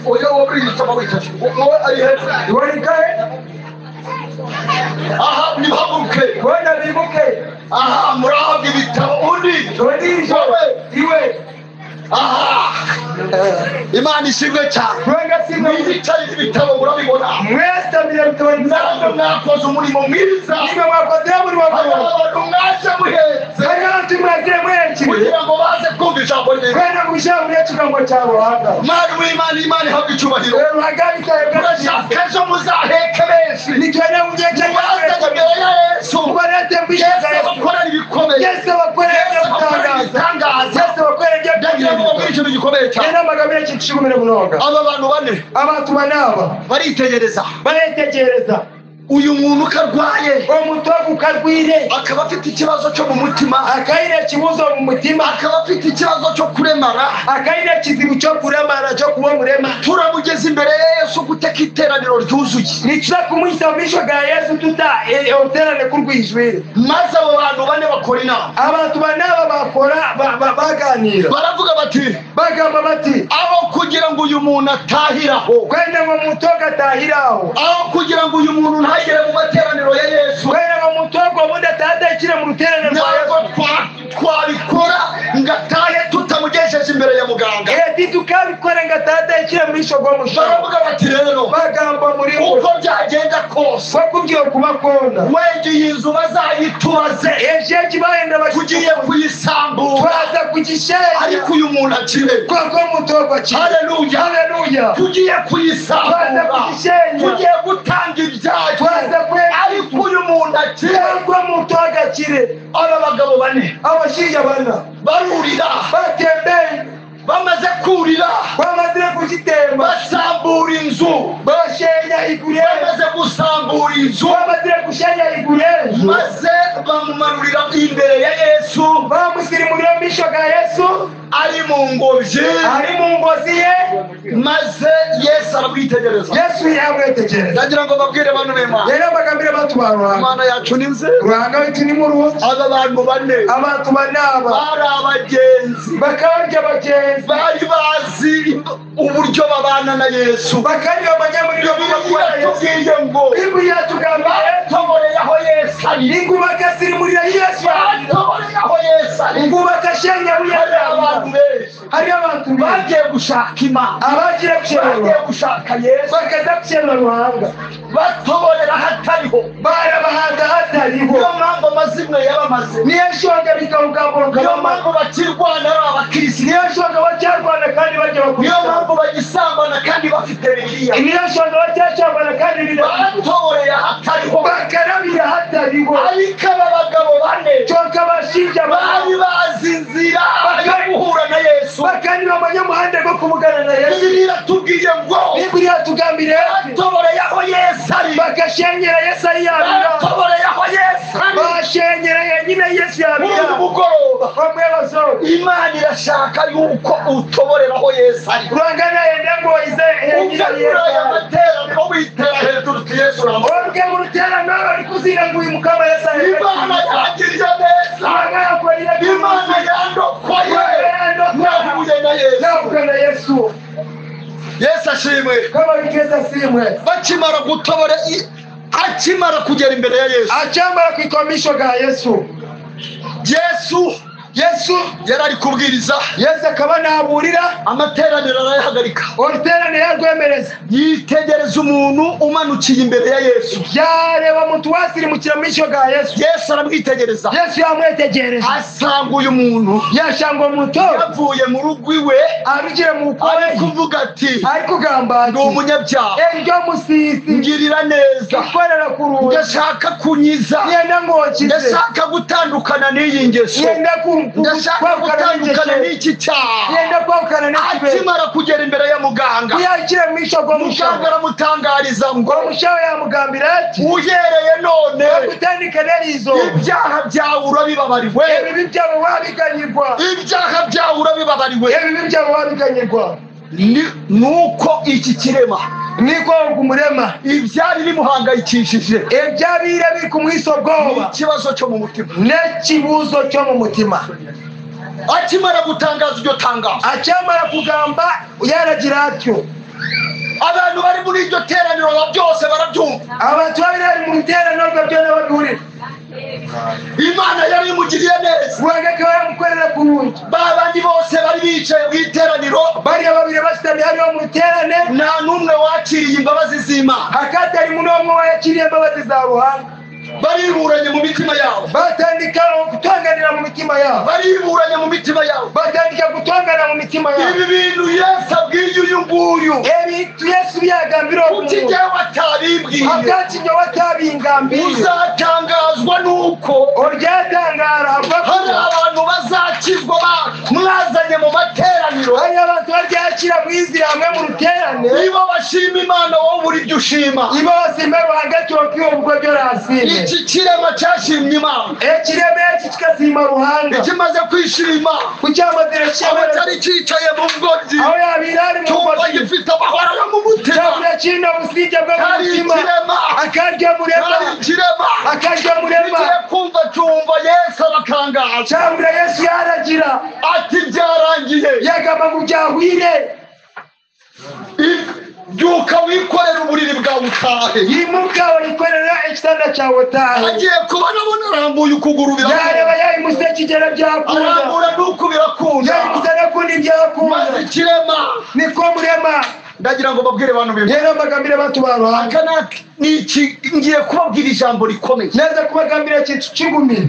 Oya, wowe igitabo wifashe. Wowe ari he? Iwe ari nkahe? Aha, nihaguruke. Bona bimuke. Aha, murahabwa ibitabo. Undi. Ondiijo. Iwe. Aha, Imana ishimwe cyane. Mwicaye ibitabo murabibona. Namwe mwakoze umurimo mwiza. Abantu mwaje muhetse kugira ngo baze kumva ijambo ry'Imana. Mwari w'Imana, Imana ihabwa icyubahiro. Murashaka ejo muzaheke benshi. Mubazanye imbere ya Yesu. Yesu abakorera ibikomeye. Yesu abakorera ibitangaza. Ndagira ngo mbabwire ikintu gikomeye cyane. Aba bantu bane baritegereza. Uyu muntu ukarwaye, akaba afite ikibazo cyo mu mutima, akaba afite ikibazo cyo kuremara, turamugeza imbere ya Yesu guteka iteraniro ryuzuye. Maze abo bantu bane bakora inama. Baravuga bati aho kugira ngo uyu muntu atahiraho, aho kugira ngo uyu muntu ntagere mu materaniro ya Yesu, ntabwo twabikora ngo atahe tutamugejeje imbere ya muganga. Baravuga bati rero uko byagenda kose, wenda iyi nzu bazayitubaze, tugiye kuyisambura, ariko uyu muntu akire. Haleluya. Tugiye kuyisambura, tugiye gutanga ibyacu, ariko uyu muntu akire. Aba bagabo bane barurira, bamaze kurira, basambura inzu, bamaze gusambura inzu, maze bamumanurira imbere ya Yesu, ari mu ngobyi, maze Yesu aramwitegereza. Ndagira ngo mbabwire abantu b'Imana, Imana yacu ni nziza. Aba bantu bane bari abagenzi, bari bazi uburyo babana na Yesu. Bibiliya ngo batoboreye aho Yesu ari, batoboreye aho Yesu ari. Hari abantu benshi bagiye gushaka Imana, bagiye gushaka Yesu, batoborera hatariho. Niyo mpamvu amazimwe yabamaze, niyo mpamvu bakirwana ari abakirisitu, niyo mpamvu bagisambana kandi bafite Bibiliya. Batoboreye hatariho. Ariko aba bagabo bane bari bazi inzira yo guhura na Yesu. Bibiliya iratubwiye ngo batoboreye aho Yesu ari, batoboreye aho Yesu ari. Muri uyu mugoroba Imana irashaka yuko utoborera aho Yesu ari. Uve muri aya materaniro witera hejuru uti Yesu uramubona. Imana yangiriye neza, Imana yandokoye, nahuye na Yesu. Yesu ashimwe. Bakimara gutobora, akimara kugera imbere ya Yesu, Yesu Yesu yarari kubwiriza Yesu akaba naburira amateraniro arayahagarika uruteraniro yarwemereza yitegereza umuntu umanukiye imbere ya Yesu yareba muntu wasirimukira mu isho ga Yesu Yesu aramwitegereza Yesu yamwetegereje asanga uyu muntu yashanga umuntu yavuye mu rugo iwe arugire mu ari kuvuga ati ari kugamba ndi umunyabyaha eryo musisi ngirira neza ikorera ku rugi ndashaka kunyiza yenda ngokize ndashaka gutandukana n'iyi ngeso yenda ndashaka gutandukana n'iki cyaha yenda kwahukana n'ikibe akimara kugera imbere ya muganga yakire mu isho go muganga aramutangariza ngo umushaho yamugambira ati uhereye none gutandika n'izo ibyaha byawe urabibabariwe ibibi byawe wabiganyirwa ibyaha byawe urabibabariwe ibibi byawe wabiganyirwa nuko iki kirema niko umurema ibyari bimuhangayikishije ibyabire biri kumwisobwoba ikibazo cyo mu mutima n'ikibuzo cyo mu mutima akimara gutangaza iryo tangazo akimara kugamba yaragira atyo abantu bari muri iryo teraniro byose barabyumva abantu bari bari mu iteraniro byo n'abagurira Imana yari imugiriye neza wanga yamukorera ku rugi babandi bose bari bicaye mu iteraniro bariya babiri basitamye hariho mu iterane nta n'umwe wakiriye imbabazi z'Imana hakatari n'umwe wakiriye imbabazi za Ruhanga bariburanye mu mitima yabo batandika gutonganira mu mitima yabo bariburanye mu mitima yabo batandika gutongana mu mitima yabo ibi bintu Yesu abwiye uyu nguyu ebintu Yesu byagambira kuki njyewe atabimbwiye akati njyewe atabingambiriye uzatangazwa nuko uryatangara hari abantu bazakizwa mwazanye mu materaniro hari abantu baryakira mwizira hamwe mu ruterane niba bashima Imana wowe uri ibyo ushima niba basima Ruhanga tubakiwe ubwo byo rasime iki kirema cyashimye Imana ekirema iki kikazima Ruhanga ikimaze kwishima kucyamazira aho cyari cyicaye mu ngobyi aho yabira ari mu ngobyi gifite amahoro yo mu mutima cyakura kino busije bwo mu mutima akarya murema hari ikirema akarya murema igiye kumva cyumva Yesu arakangaza cyangwa Yesu yaragira ati byarangiye yagamba ngo byahwire byuka wikorera uburiri bwawe utahe yimuka wikorera igitanda cyawe utahe agiye kubona abona arambuye ukuguru birakunda yareba yayimuse kigera byakunda arambura nuko birakunda yayimuse nakundi byakunda maze ikirema niko murema ndagira ngo babwire abantu bimwe rero mbagambire abantu ba Ruhanga aka ni iki ngiye kubabwira ijambo rikomeye neza kubagambira ikintu kigumye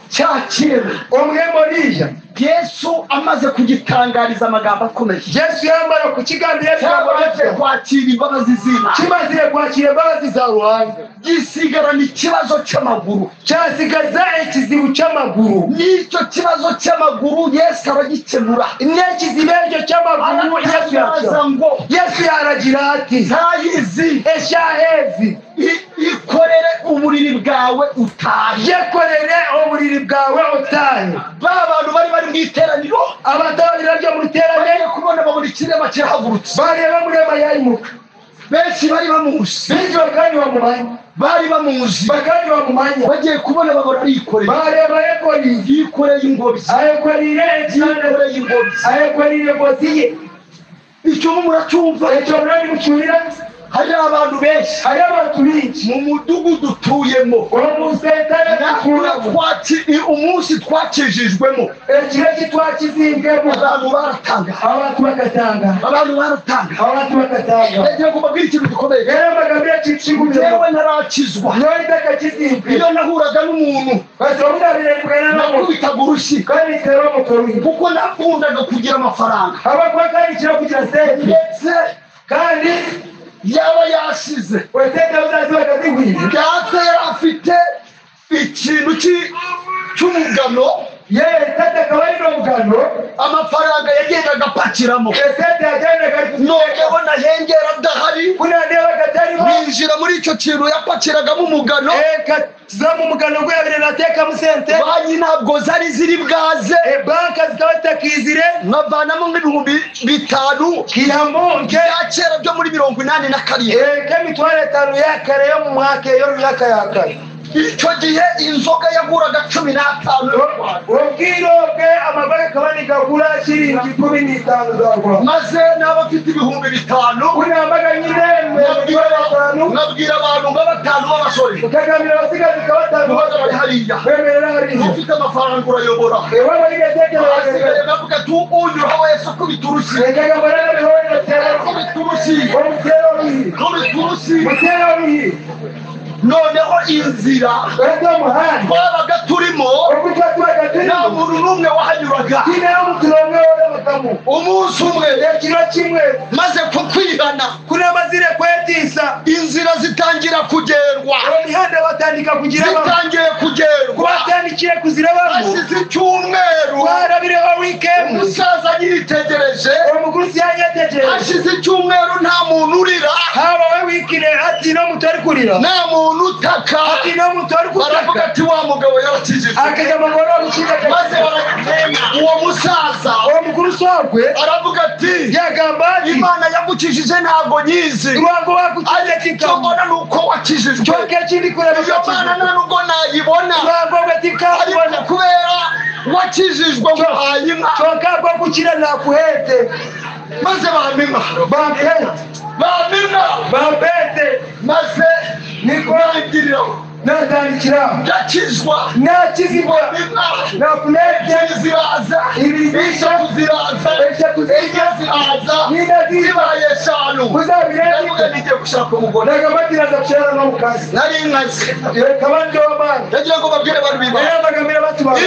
cya kirema umurema uriya Yesu amaze kugitangariza amagambo akomeye Yesu yamara kukigambira cyamaze kwakira imbabazi z'Imana kimaze kwakira imbabazi za Ruhanga gisigarana ikibazo cy'amaguru cyasigaza ikizibu cy'amaguru n'icyo kibazo cy'amaguru Yesu aragikemura n'ikizibu icyo cy'amaguru Yesu ngo Yesu yaragira ati ntayizi eshahezi ikorere uburiri bwawe utahe yekorere uburiri bwawe utahe ba bantu bari bari mu iteraniro abatabira ryo mu iteraniro bagiye kubona babona ikirema kirahagurutse bareba murema yayimuka benshi bari bamuzi benshi bakandi bamumanya bari bamuzi bakandi bamumanya bagiye kubona babona yikoreye bareba yekoreye yikoreye ingobyi ayekoreye yikoreye ingobyi ayekoreye ingobyi ye icyo muracyumva icyo murari mucyurira hari abantu benshi hari abantu benshi mu mudugudu utuyemo umunsi twakijijwemo ekiro kitwakizimbwemo abantu baratanga abantu bagatanga abantu baratanga abantu bagatanga ndagira ngo mbabwire ikintu gikomeye rero mbagambire ikintu kigumye yewe ntarakizwa none ndakakizimbe iyo nahuraga n'umuntu nakubitaga urushyi kuko nakundaga kugira amafaranga ndetse kandi yaba yashize data yari afite ikintu cy'umugano amafaranga yagendaga apakiramo noneho nahengera adahari ninjira muri icyo kintu yapakiragamo umugano banki ntabwo zari ziri bwaze nkavanamo nk'ibihumbi 5 bya kera byo muri 87 icyo gihe inzoga yaguraga 15 ubwirobwe amafaranga gakaba nigagura shilingi 15 za Rwanda. Maze n'abafite 5000 unambaga nyine nabwira abantu nga batanu b'abasore ukagamira abasigazi ka batanu bari hariya wemerera hariya ufite amafaranga urayobora ewe bavuga tu unyura wese kubita urushyi noneho inzira twabaga turimo nta muntu n'umwe wahanyuraga umunsi umwe maze kukwihana inzira zitangira kugerwa zitangiye kugerwa hashize icyumweru umusaza yitegereje hashize icyumweru nta muntu urira nta muntu utaka baravuga ati wa mugabo yarakijijwe maze uwo musaza aravuga ati Imana yagukijije ntabwo nyizi ariko icyo mbona ni uko wakijijwe iyo Mana nta nubwo nayibona ariko kubera wakijijwe nguhaye inka maze bampa inka maze niko natandikira ndakizwa nakizibwa nakunete ziraza eshatu ziraza enye ziraza zibaye eshanu muzabirebe ngiye gushaka umugore nagamatiraza kushara n'omukazi nari nkaze kabandi w'amaani ndagira ngo babwire abantu b'Imana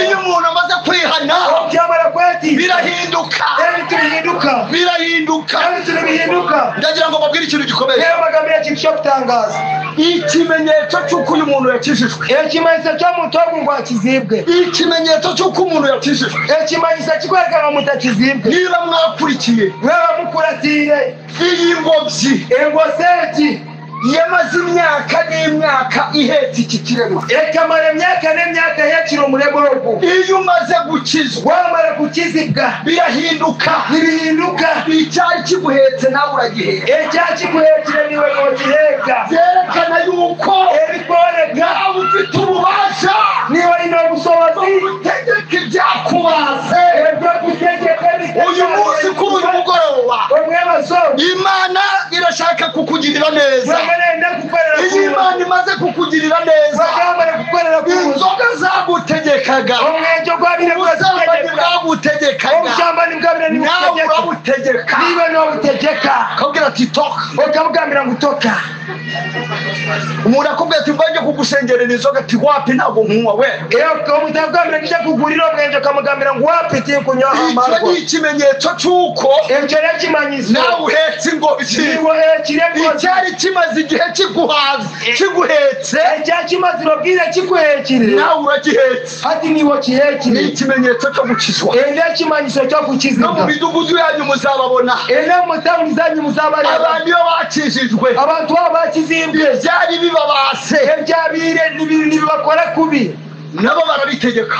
iyo umuntu amaze kwihana byamara kweti birahinduka bihinduka birahinduka bihinduka ndagira ngo babwire ikintu gikomeye rero bagambira ikintu cyo gutangaza ikimenyetso cy'uko uyu muntu yakijijwe ikimenyetso cy'omuntu ogu ngo akizibwe ikimenyetso cy'uko umuntu yakijijwe ikimenyetso kikwerekana omuntu akizibwe niba mwakurikiye mwaba mukuratiire iyi ngobyi engoseki yamaze imyaka n'imyaka ihetse iki kirema ekamara emyaka n'emyaka yakira omurema ogu iyo umaze gukizwa wamara kukizibwa birahinduka nibihinduka icyari kiguhetse nawe uragiheka ekyari kiguhekire niwe nogiheka byerekana yuko ebikworeka nawe ufite ububasha niba olina obusobozi gutegeka ibyakubaze ebyokutegeka uyu munsi kuri uyu mugoroba omwebazo Imana irashaka kukugirira neza iyo Imana imaze kukugirira neza inzoga zagutegekaga ubusambanyi bwagutegekaga nawe urabutegeka akabwira ati toka umuntu akubwira ati mbanjye kugusengerera inzoga ati wapi ntabwo nkunywa we icyo ni ikimenyetso cy'uko nawe uhetse ingobyi icyari kimaze igihe kiguhaza kiguhetse nawe uragihetse ni ikimenyetso cyo gukizwa no mu midugudu yanyu muzababona abantu iyo bakijijwe ibyari bibabase nibibakora kubi nabo barabitegeka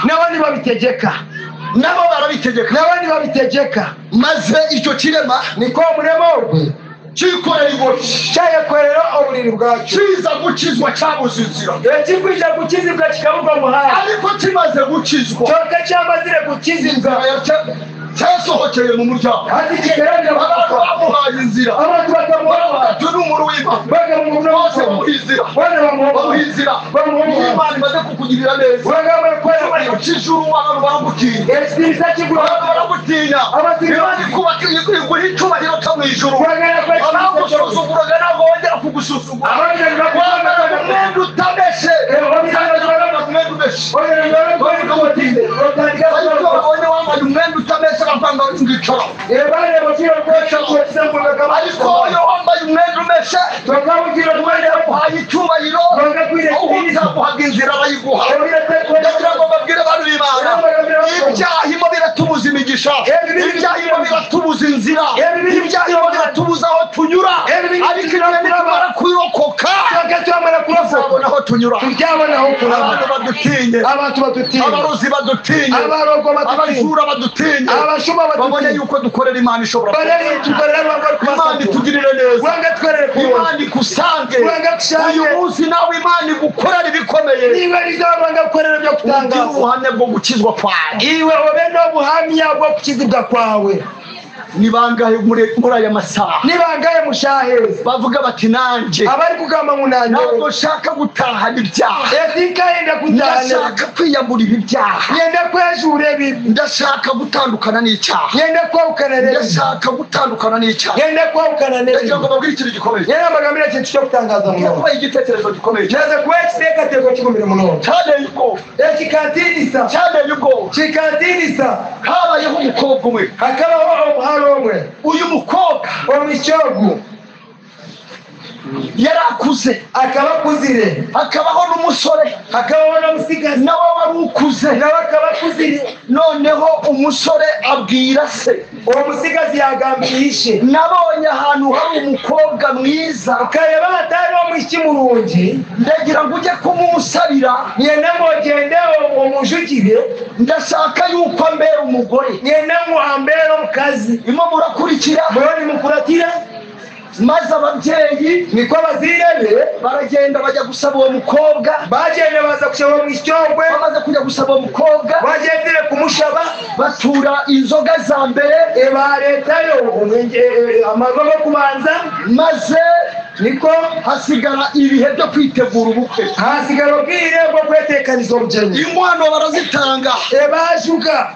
nabo barabitegeka maze icyo kirema niko omurema ogwe cyikorera ingobyi cyayekorera oburiri bwacyo kiza gukizwa cyabuze inzira ekikwija gukizibwa kikabuga muhanda ariko kimaze gukizwa kyonka kyamazire gukizibwa cyasohokeye mu muryango abantu bamuhaye inzira abantu bakamuha turi umuntu w'Imana bose bamuha inzira bamuha inzira Imana imaze kukugirira neza ukijuru abantu baragutinya abantu baragutinya Imana iguha icyubahiro cyo mu ijuru abagusuzuguraga ntabwo bongera kugusuzugura wambara umwenda utameshe umwenda umeshe ariko babonye wambaye umwenda utameshe bakanga ngicara ariko iyo wambaye umwenda umeshe yaguhaye icyubahiro utaguhaga inzira arayiguha ndagira ngo mbabwire abantu b'Imana ibyaha irimo biratubuza imigisha ibyaha irimo biratubuza inzira ibyaha irimo biratubuza aho tunyura ariko igihe nitumara kurokoka Tuzabona aho tunyura. Turyabona aho kuraba. Abantu badutinye. Abantu badutinye. Abarozi badutinye. Abarogo badutinye. Abajura badutinye. Abashuma badutinye. Babone yuko dukorera Imana ishobora. Barebe tukorera Imana itugirire neza. Rwanga twerere kurungi. Imana ikusange. Rwanga kushange. Uyu munsi nawe Imana igukorera ibikomeye. Niba rizaba gukorera byo kutangaza. Ugira ubuhamya bwo gukizwa kwawe. Iwe obe no buhamya bwo gukizwa kwawe. Ni bangahe muri aya masaha? Ni bangahe mushahezi? Bavuga bati nanjye. Abari kugamba ngo nanjye. Ntabwo nshaka gutahana ibyaha. Etikayenda gutahana. Ndashaka kwiyambura ibi byaha. Yenda kwejura ebibi. Ndashaka gutandukana n'icyaha. Yenda kwahukana n'ebibi. Ndashaka gutandukana n'icyaha. Yenda kwahukana n'ebibi. Ndagira ngo babwire ikintu gikomeye. Yenda mbagambire ikintu cyo kutangaza muno. Yakubaye igitekerezo gikomeye. Naza kuba ekiteekateeko kigumire muno. Cyanteye ubwoba. Ekikantiinisa. Cyanteye ubwoba. Kikantiinisa. Habayeho umukobwa umwe. Hakabaho umuhara umwe. Uyu mukobwa omusyogu yarakuze akaba akuzire, hakabaho n'umusore, hakabaho n'omusigazi nawe wari ukuze, nawe akaba akuzire. Noneho umusore abwira se, omusigazi yagambira ishe, nabonye ahantu hari umukobwa mwiza, ukareba hatari omwishiki murungi, ndagira ngo ujye kumusabira, nyenda ngo ogende omujugire, ndashaka yuko ambera umugore, nyenda ngo ambere omukazi. Imwe murakurikira, muroni mukuratira. Maze ababyeyi niko abazire be baragenda bajya gusaba uwo mukobwa, bagenda baza gusaba omwishyogwe, bamaze kujya gusaba uwo mukobwa bagendere kumushaba, batura inzoga za mbere baretayo amarwa go kubanza, maze niko hasigara ibihe byo kwitegura ubukwe, hasigara ubwire bwo kwetekaniza obugeni, inkwano barazitanga, bajuka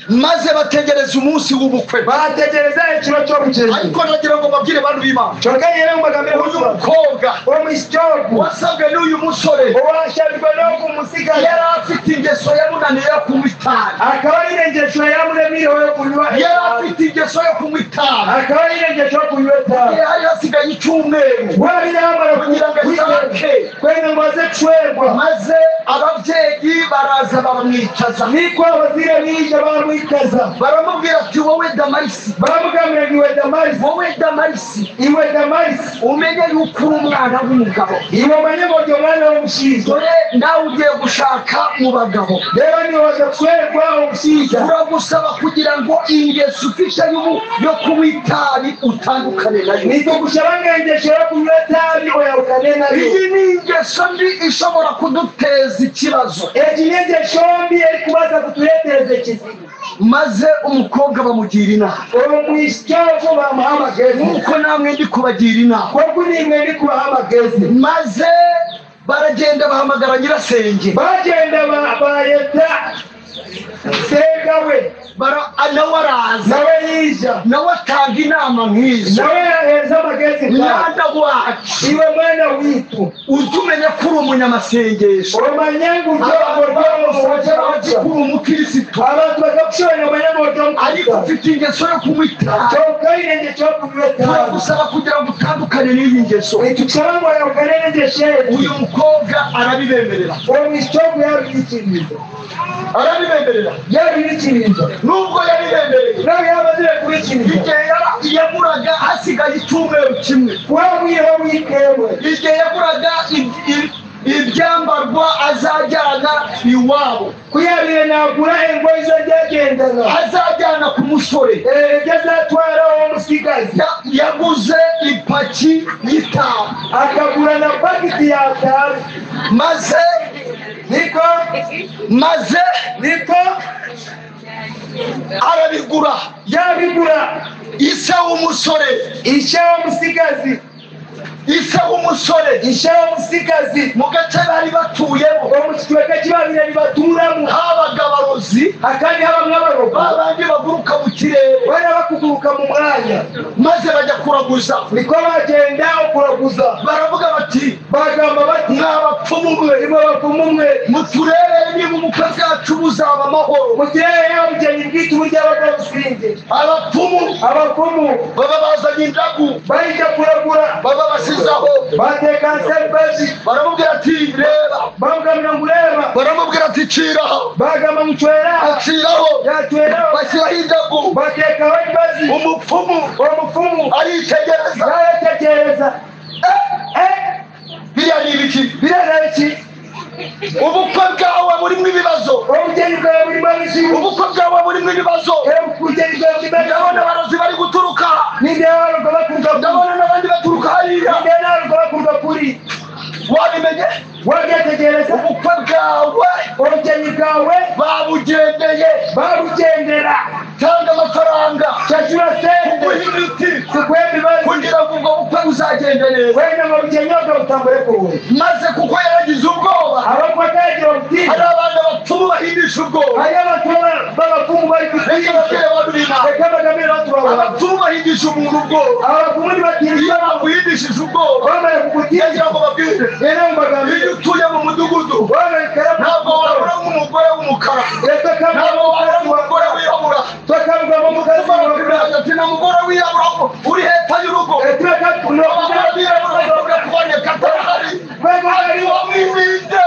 maze bategereza umunsi w'ubukwe, bategereza ekiro cy'obugeni. Ariko nagira ngo babwire bantu b'Imana, kyonka nyine mbagambire uyu mukobwa omusyogu wasabwe n'uyu musore owashabirwe n'ogu musigazi yari afite ingeso yamunaniye yo kunywa itabi, akaba aine engeso yamuremireho yo kunywa, yari afite ingeso yo kunywa itabi, akaba aine engeso yo kunywa itabi. Hari hasigaye icyumweru wabirambara kugira ngo ashake kwenda ngo aze kushwerwa, maze ababyeyi baraza baramwicaza, niko abazire bija bamwikaza, baramubwira ati wowe Damarisi, baramugambira ngo iwe Damarisi, wowe Damarisi, iwe Damarisi, umenye yuko uri umwana w'umugabo, iwe umenye ngo ndi umwana w'omushaija, dore nawe ugiye gushaka mu bagabo, reba niwe waza kushwerwa omushaija, turagusaba kugira ngo ingeso ufite yo kunywa itabi utandukane nayo, nitukushaba ngo engeso yo kunywa itabi oyahukane nayo. Iyi ni ingeso mbi ishobora kuduteza ikibazo, egi ni engeso mbi erikubaasa kutureetereza ekizibu. Maze umukobwa bamugira inama, omwisyogo bamuha amagezi, nkuko namwe ndi kubagira inama, kwoku nimwe ndi kubaha amagezi. Maze baragenda bahamagara nyirasenge, bagenda bayeta senga we, nawe araza, nawe yija, nawe atanga inama nk'izo, nawe yaheza amagezi. Mwana wacu, iwe mwana witu, ujye umenya ko uri umunyamasengesho, omanye ngu uri umukirisitu, abantu bakakushobora omanye ngu ori omukristo, ariko ufite ingeso yo kunywa itabi, kyonka oine engeso yo kunywa itabi, turagusaba kugira ngo utandukane n'iyi ngeso. Nitukusaba ngu oyahukane n'engeso egi. Uyu mukobwa arabibemerera, omwisyogo yabikiriza, arabibemerera, yabikiriza, nubwo yabibemereye, nawe yabazire kubikiriza. Igihe yaguraga hasigaye icyumweru kimwe, wabwireho wikewe, igihe yaguraga ibyambarwa azajyana iwabo, kuyabire nagura engoyi zo ryagendana, azajyana ku musore, ebyo azatwara omusigazi, yaguze ipaki y'itabi, akagura na pakiti ya tabi, maze niko, maze niko arabigura, yabigura. Ise w'umusore, ishe w'omusigazi, ise w'umusore, ishe w'omusigazi, mu gace bari batuyemo, omu kicweka kibabire nibaturamu, habaga abarozi, akandi habamwe abarogo, babandi baguruka mu kirere, bana bakuguruka mu mwanya, maze bajya kuraguza, niko bagenda okuraguza, baravuga bati, bagamba bati, mwa bapfumu mwe, mwa bapfumu mwe, muturebere niba ubukwe bwacu buzaba amahoro, muturebere yaba ubugeni bwitu buryabaga businge. Abapfumu, abapfumu baba bazanye indagu, bahita kuragura, baba basizaho, bateka nsembazi, baramubwira ati reba, bamugambira ngu reba, baramubwira ati ciraho, bagamba ngu cweraho, aciraho, yacweraho, bashyiraho indagu, batekaho imbazi, umupfumu, umupfumu aritegereza, yaretegereza, Biriya ni ibiki? Biriya ni iki? Ubukwe bwawe burimo ibibazo. Ubugeni bwawe burimo ibibazo. Ubukwe bwawe burimo ibibazo. Ubugeni bwawe burimo ibibazo. Ndabona abarozi bari guturuka. Ndabona n'abandi baturuka hariya. Wabimenye? Wabyetegereza? Ubukwe bwawe, ubugeni bwawe babugendeye, babugendera. Tanga amafaranga, shashura sente, kuguha imiti, tuguhe imibazi, kugira ngo ubwo bukwe buzagende neza. Wenda ngo bugeni bwawe butambure kurungi. Maze kuko yaragize ubwoba, abakwatagira ubutinya. Hari abantu bapfumu bahindisha ubwoba. Hari abantu b'abapfumu bari gutinya. Reka bagabire abantu bawe. Abapfumu bahindisha umuntu ubwoba. Abapfumu ntibatinya. Iyo baguhindishije ubwoba, bamara kugutinya, yagira ngo babwire. Rero mbagambire. Iyo utuye mu mudugudu, ntabwo wabura nk'umugore w'umukara, ntabwo wabura nk'umugore wirabura. Ati nta mugore wirabura uri hepfo y'urugo. Abagore birabura bakunda kuboneka atarahari. Ari wo mwirinde.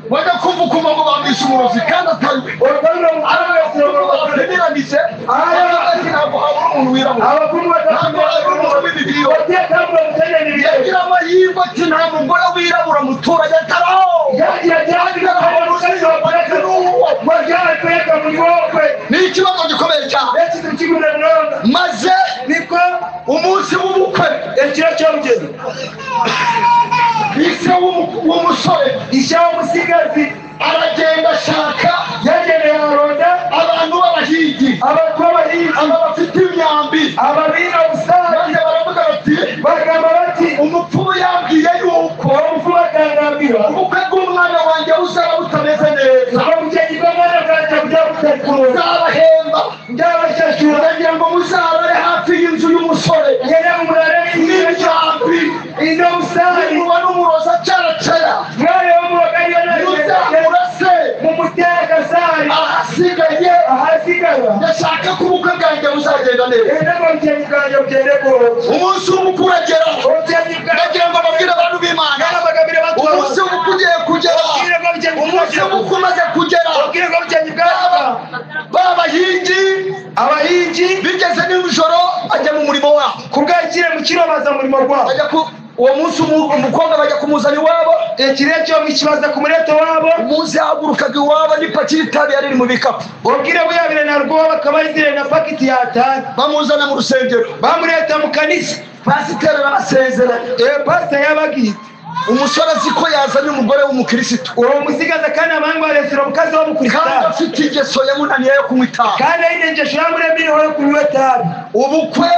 Wajya kumva ukumva ngo bamwishe umurozi kandi atari we. Barabiranije. Ntabwo habura umuntu wirabura. Ntabwo habura umuntu w'imibiri yombi. Yagira amahirwe ati nta mugore wirabura muturage ataraho. Ni ikibazo gikomeye cyane. Maze umunsi w'ubukwe, ise w'umusore aragenda ashaka abantu b'abahigi, aba bafite imyambi, maze baravuga bati umupfumu yambwiye yuko ubukwe bw'umwana wanjye buzaba butameze neza, nzabahemba, ndagira ngo muzarare hafi y'inzu y'umusore n'imyambi, nimubona umurozi acaracara muzamurase ahasigaye. Ndashaka ko ubukwe bwanjye buzagenda neza. Umunsi w'ubukwe uragera. Ndagira ngo babwire abantu b'Imana, umunsi w'ubukwe ugiye kugera. Umunsi w'ubukwe umaze kugera, b'abahigi, abahingi bigeze nijoro bajya mu murimo wabo. Kubwakire mu kiro baza mu murimo wabo. Bajya ku uwo munsi umukobwa bajya kumuzana iwabo. Ekire cyo mwikibaza ku mureto wabo. Umunsi yahagurukaga iwabo n'ipaki y'itabi yari iri mu bikapu. Ubwire buyabire na rwo bakabayizire na pakiti ya tani. Bamuzana mu rusengero, bamureta mu kanisa. Pasiteri arabasezeranya. Pasiteri yabagita. Umusore azi ko yazanye umugore w'umukirisitu. Uwo musigaza kandi abangwa aresura mukazi w'umukristo. Kandi afite ingeso yamunaniye yo kunywa itabi. Kandi ayine ingeso yamuremiriho yo kunywa itabi. Ubukwe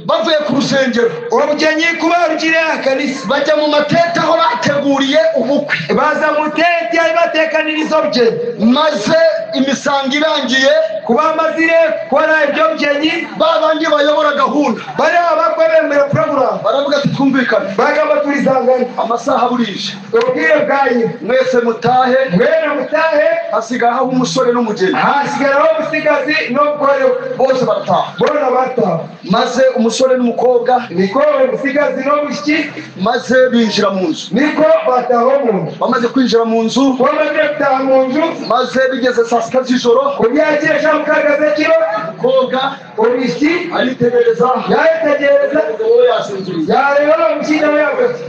bavuye ku rusengero, ubugeni kuba rugire akanisa, bajya mu matete aho bateguriye ubukwe. Baza mu tete aho batekaniriza ubugeni. Maze imisango irangiye, kuba amazire kora ibyo bugeni, babandi bayobora gahunda bariya bakwe bemera kuragura, baravuga ati twumvikane, bagamba turizangane, amasaha burije, ubwire bwayo mwese mutahe, mwene mutahe. Hasigaye aho umusore n'umugeni, hasigara aho umusigazi n'umugore, bose barataha, bona bataha. Maze umusore n'umukobwa, niko umusigazi n'umushyi, maze binjira mu nzu, niko bataho mu nzu. Bamaze kwinjira mu nzu, bamaze gutaha mu nzu, maze bigeze saa sita z'ijoro, kubyagisha mukagaze kiro, umukobwa umushyi aritegereza, yaritegereza, yareba umushyi nawe yagose,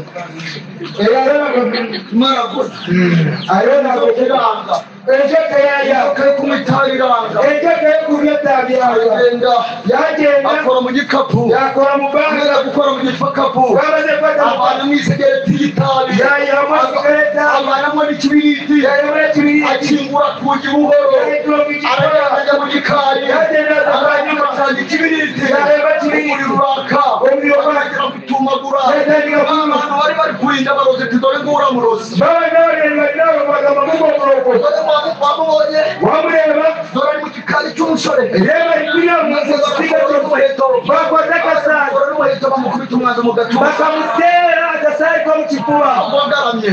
akora mu gikapu, gukora mu gikapu, avanamo isigareti y'itabi, avanamo n'ikibiriti, akingura kugi buhoro, aragenda ajya mu gikari, aragenda ikibiriti, umuriro uraka, aragera gutumagura. Abantu bari bari kurinda abarozi ati dore ngura murozi, wamubonye, dore ari mu gikari cy'umusore, n'umuheto bamukubita umwanzi mu gatuza, bakamutera agasari ko mu kifuba, agaramye,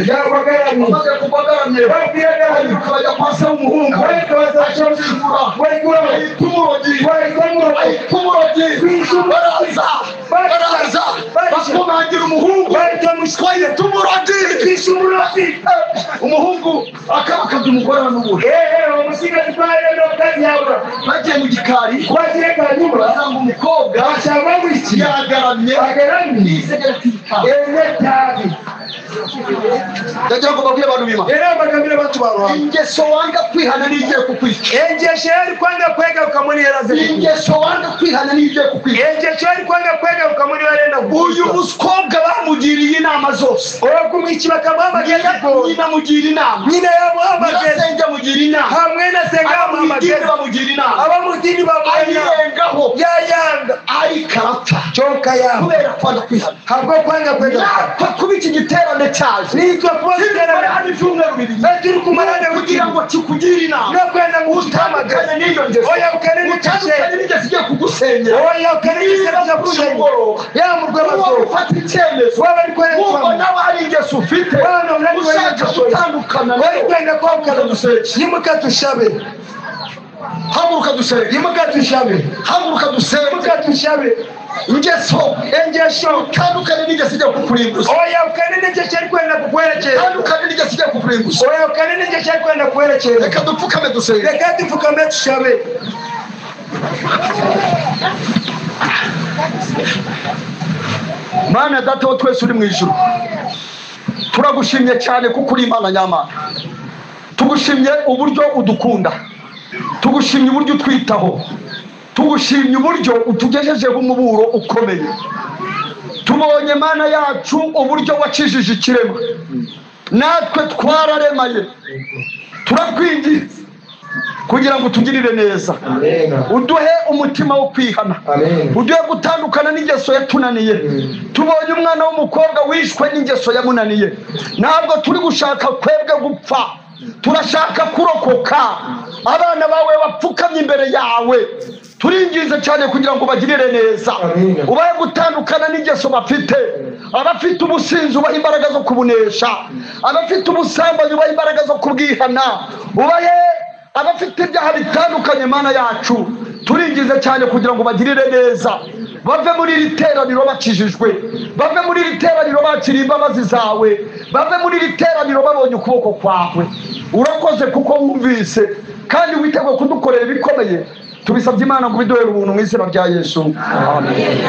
amaze kugwa agaramye, bajya kwa se w'umuhungu, akingura, bahita umurogi, bahita umurogi, baraza, baraza, Bakomangira umuhungu twahita umurozi. Umuhungu akabakabya umugore n'ubuhe. Bagiye mu gikari basanga umukobwa yagaramye yisegereti itabi. Ndagira ngo babwire abantu b'Imana. Ingeso wanga kwihana n'igiye kukwica. Ingeso wanga kwihana n'igiye kukwica. Uyu mukobwa bamugiriye inama zose. Nyina amugira inama. Nyirasenge amugira inama. Abamudini bamugira inama. Ayirengaho. Ariko arapfa. Kubera kwanga kwihana. Natwe kuba iki giterane cyaje hano ibyumweru bibiri kugira ngo kikugire inama utandukane n'iyo ngeso, utandukane n'ingeso igiye kugusenyera. Niba ufata icyemezo wumva nawe hari ingeso ufite ushaka gutandukana nayo, haguruka dusenge, haguruka dusenge. Ingeso utandukane n'ingeso igiye kukurimbuza. Utandukane n'ingeso igiye kukurimbuza. Reka dupfukame dusenge. Mana data wa twese uri mu ijuru, turagushimye cyane kuko uri Imana nyamana. Tugushimye uburyo udukunda, tugushimye uburyo utwitaho, tugushimye uburyo utugejejeho umuburo ukomeye. Tubonye Mana yacu uburyo wakijije ikirema, natwe twararemaye. Turakwinginze kugira ngo utugirire neza, uduhe umutima wo kwihana, uduhe gutandukana n'ingeso yatunaniye. Tubonye umwana w'umukobwa wishwe n'ingeso yamunaniye. Ntabwo turi gushaka kwebwe gupfa, turashaka kurokoka. Abana bawe bapfukamye imbere yawe, turinginze cyane kugira ngo bagirire neza, ubahe gutandukana n'ingeso bafite. Abafite ubusinzi ubahe imbaraga zo kubunesha, abafite ubusambanyi ubahe imbaraga zo kubwihana, ubahe abafite ibyaha bitandukanye. Mana yacu, turingize cyane kugira ngo bagirire neza, bave muri iri teraniro bakijijwe, bave muri iri teraniro bakiriye imbabazi zawe, bave muri iri teraniro babonye ukuboko kwawe. Urakoze kuko wumvise kandi witeguye kudukorera ibikomeye. Tubisabye Imana ngo ubiduhere ubuntu mu izina rya Yesu. Amen.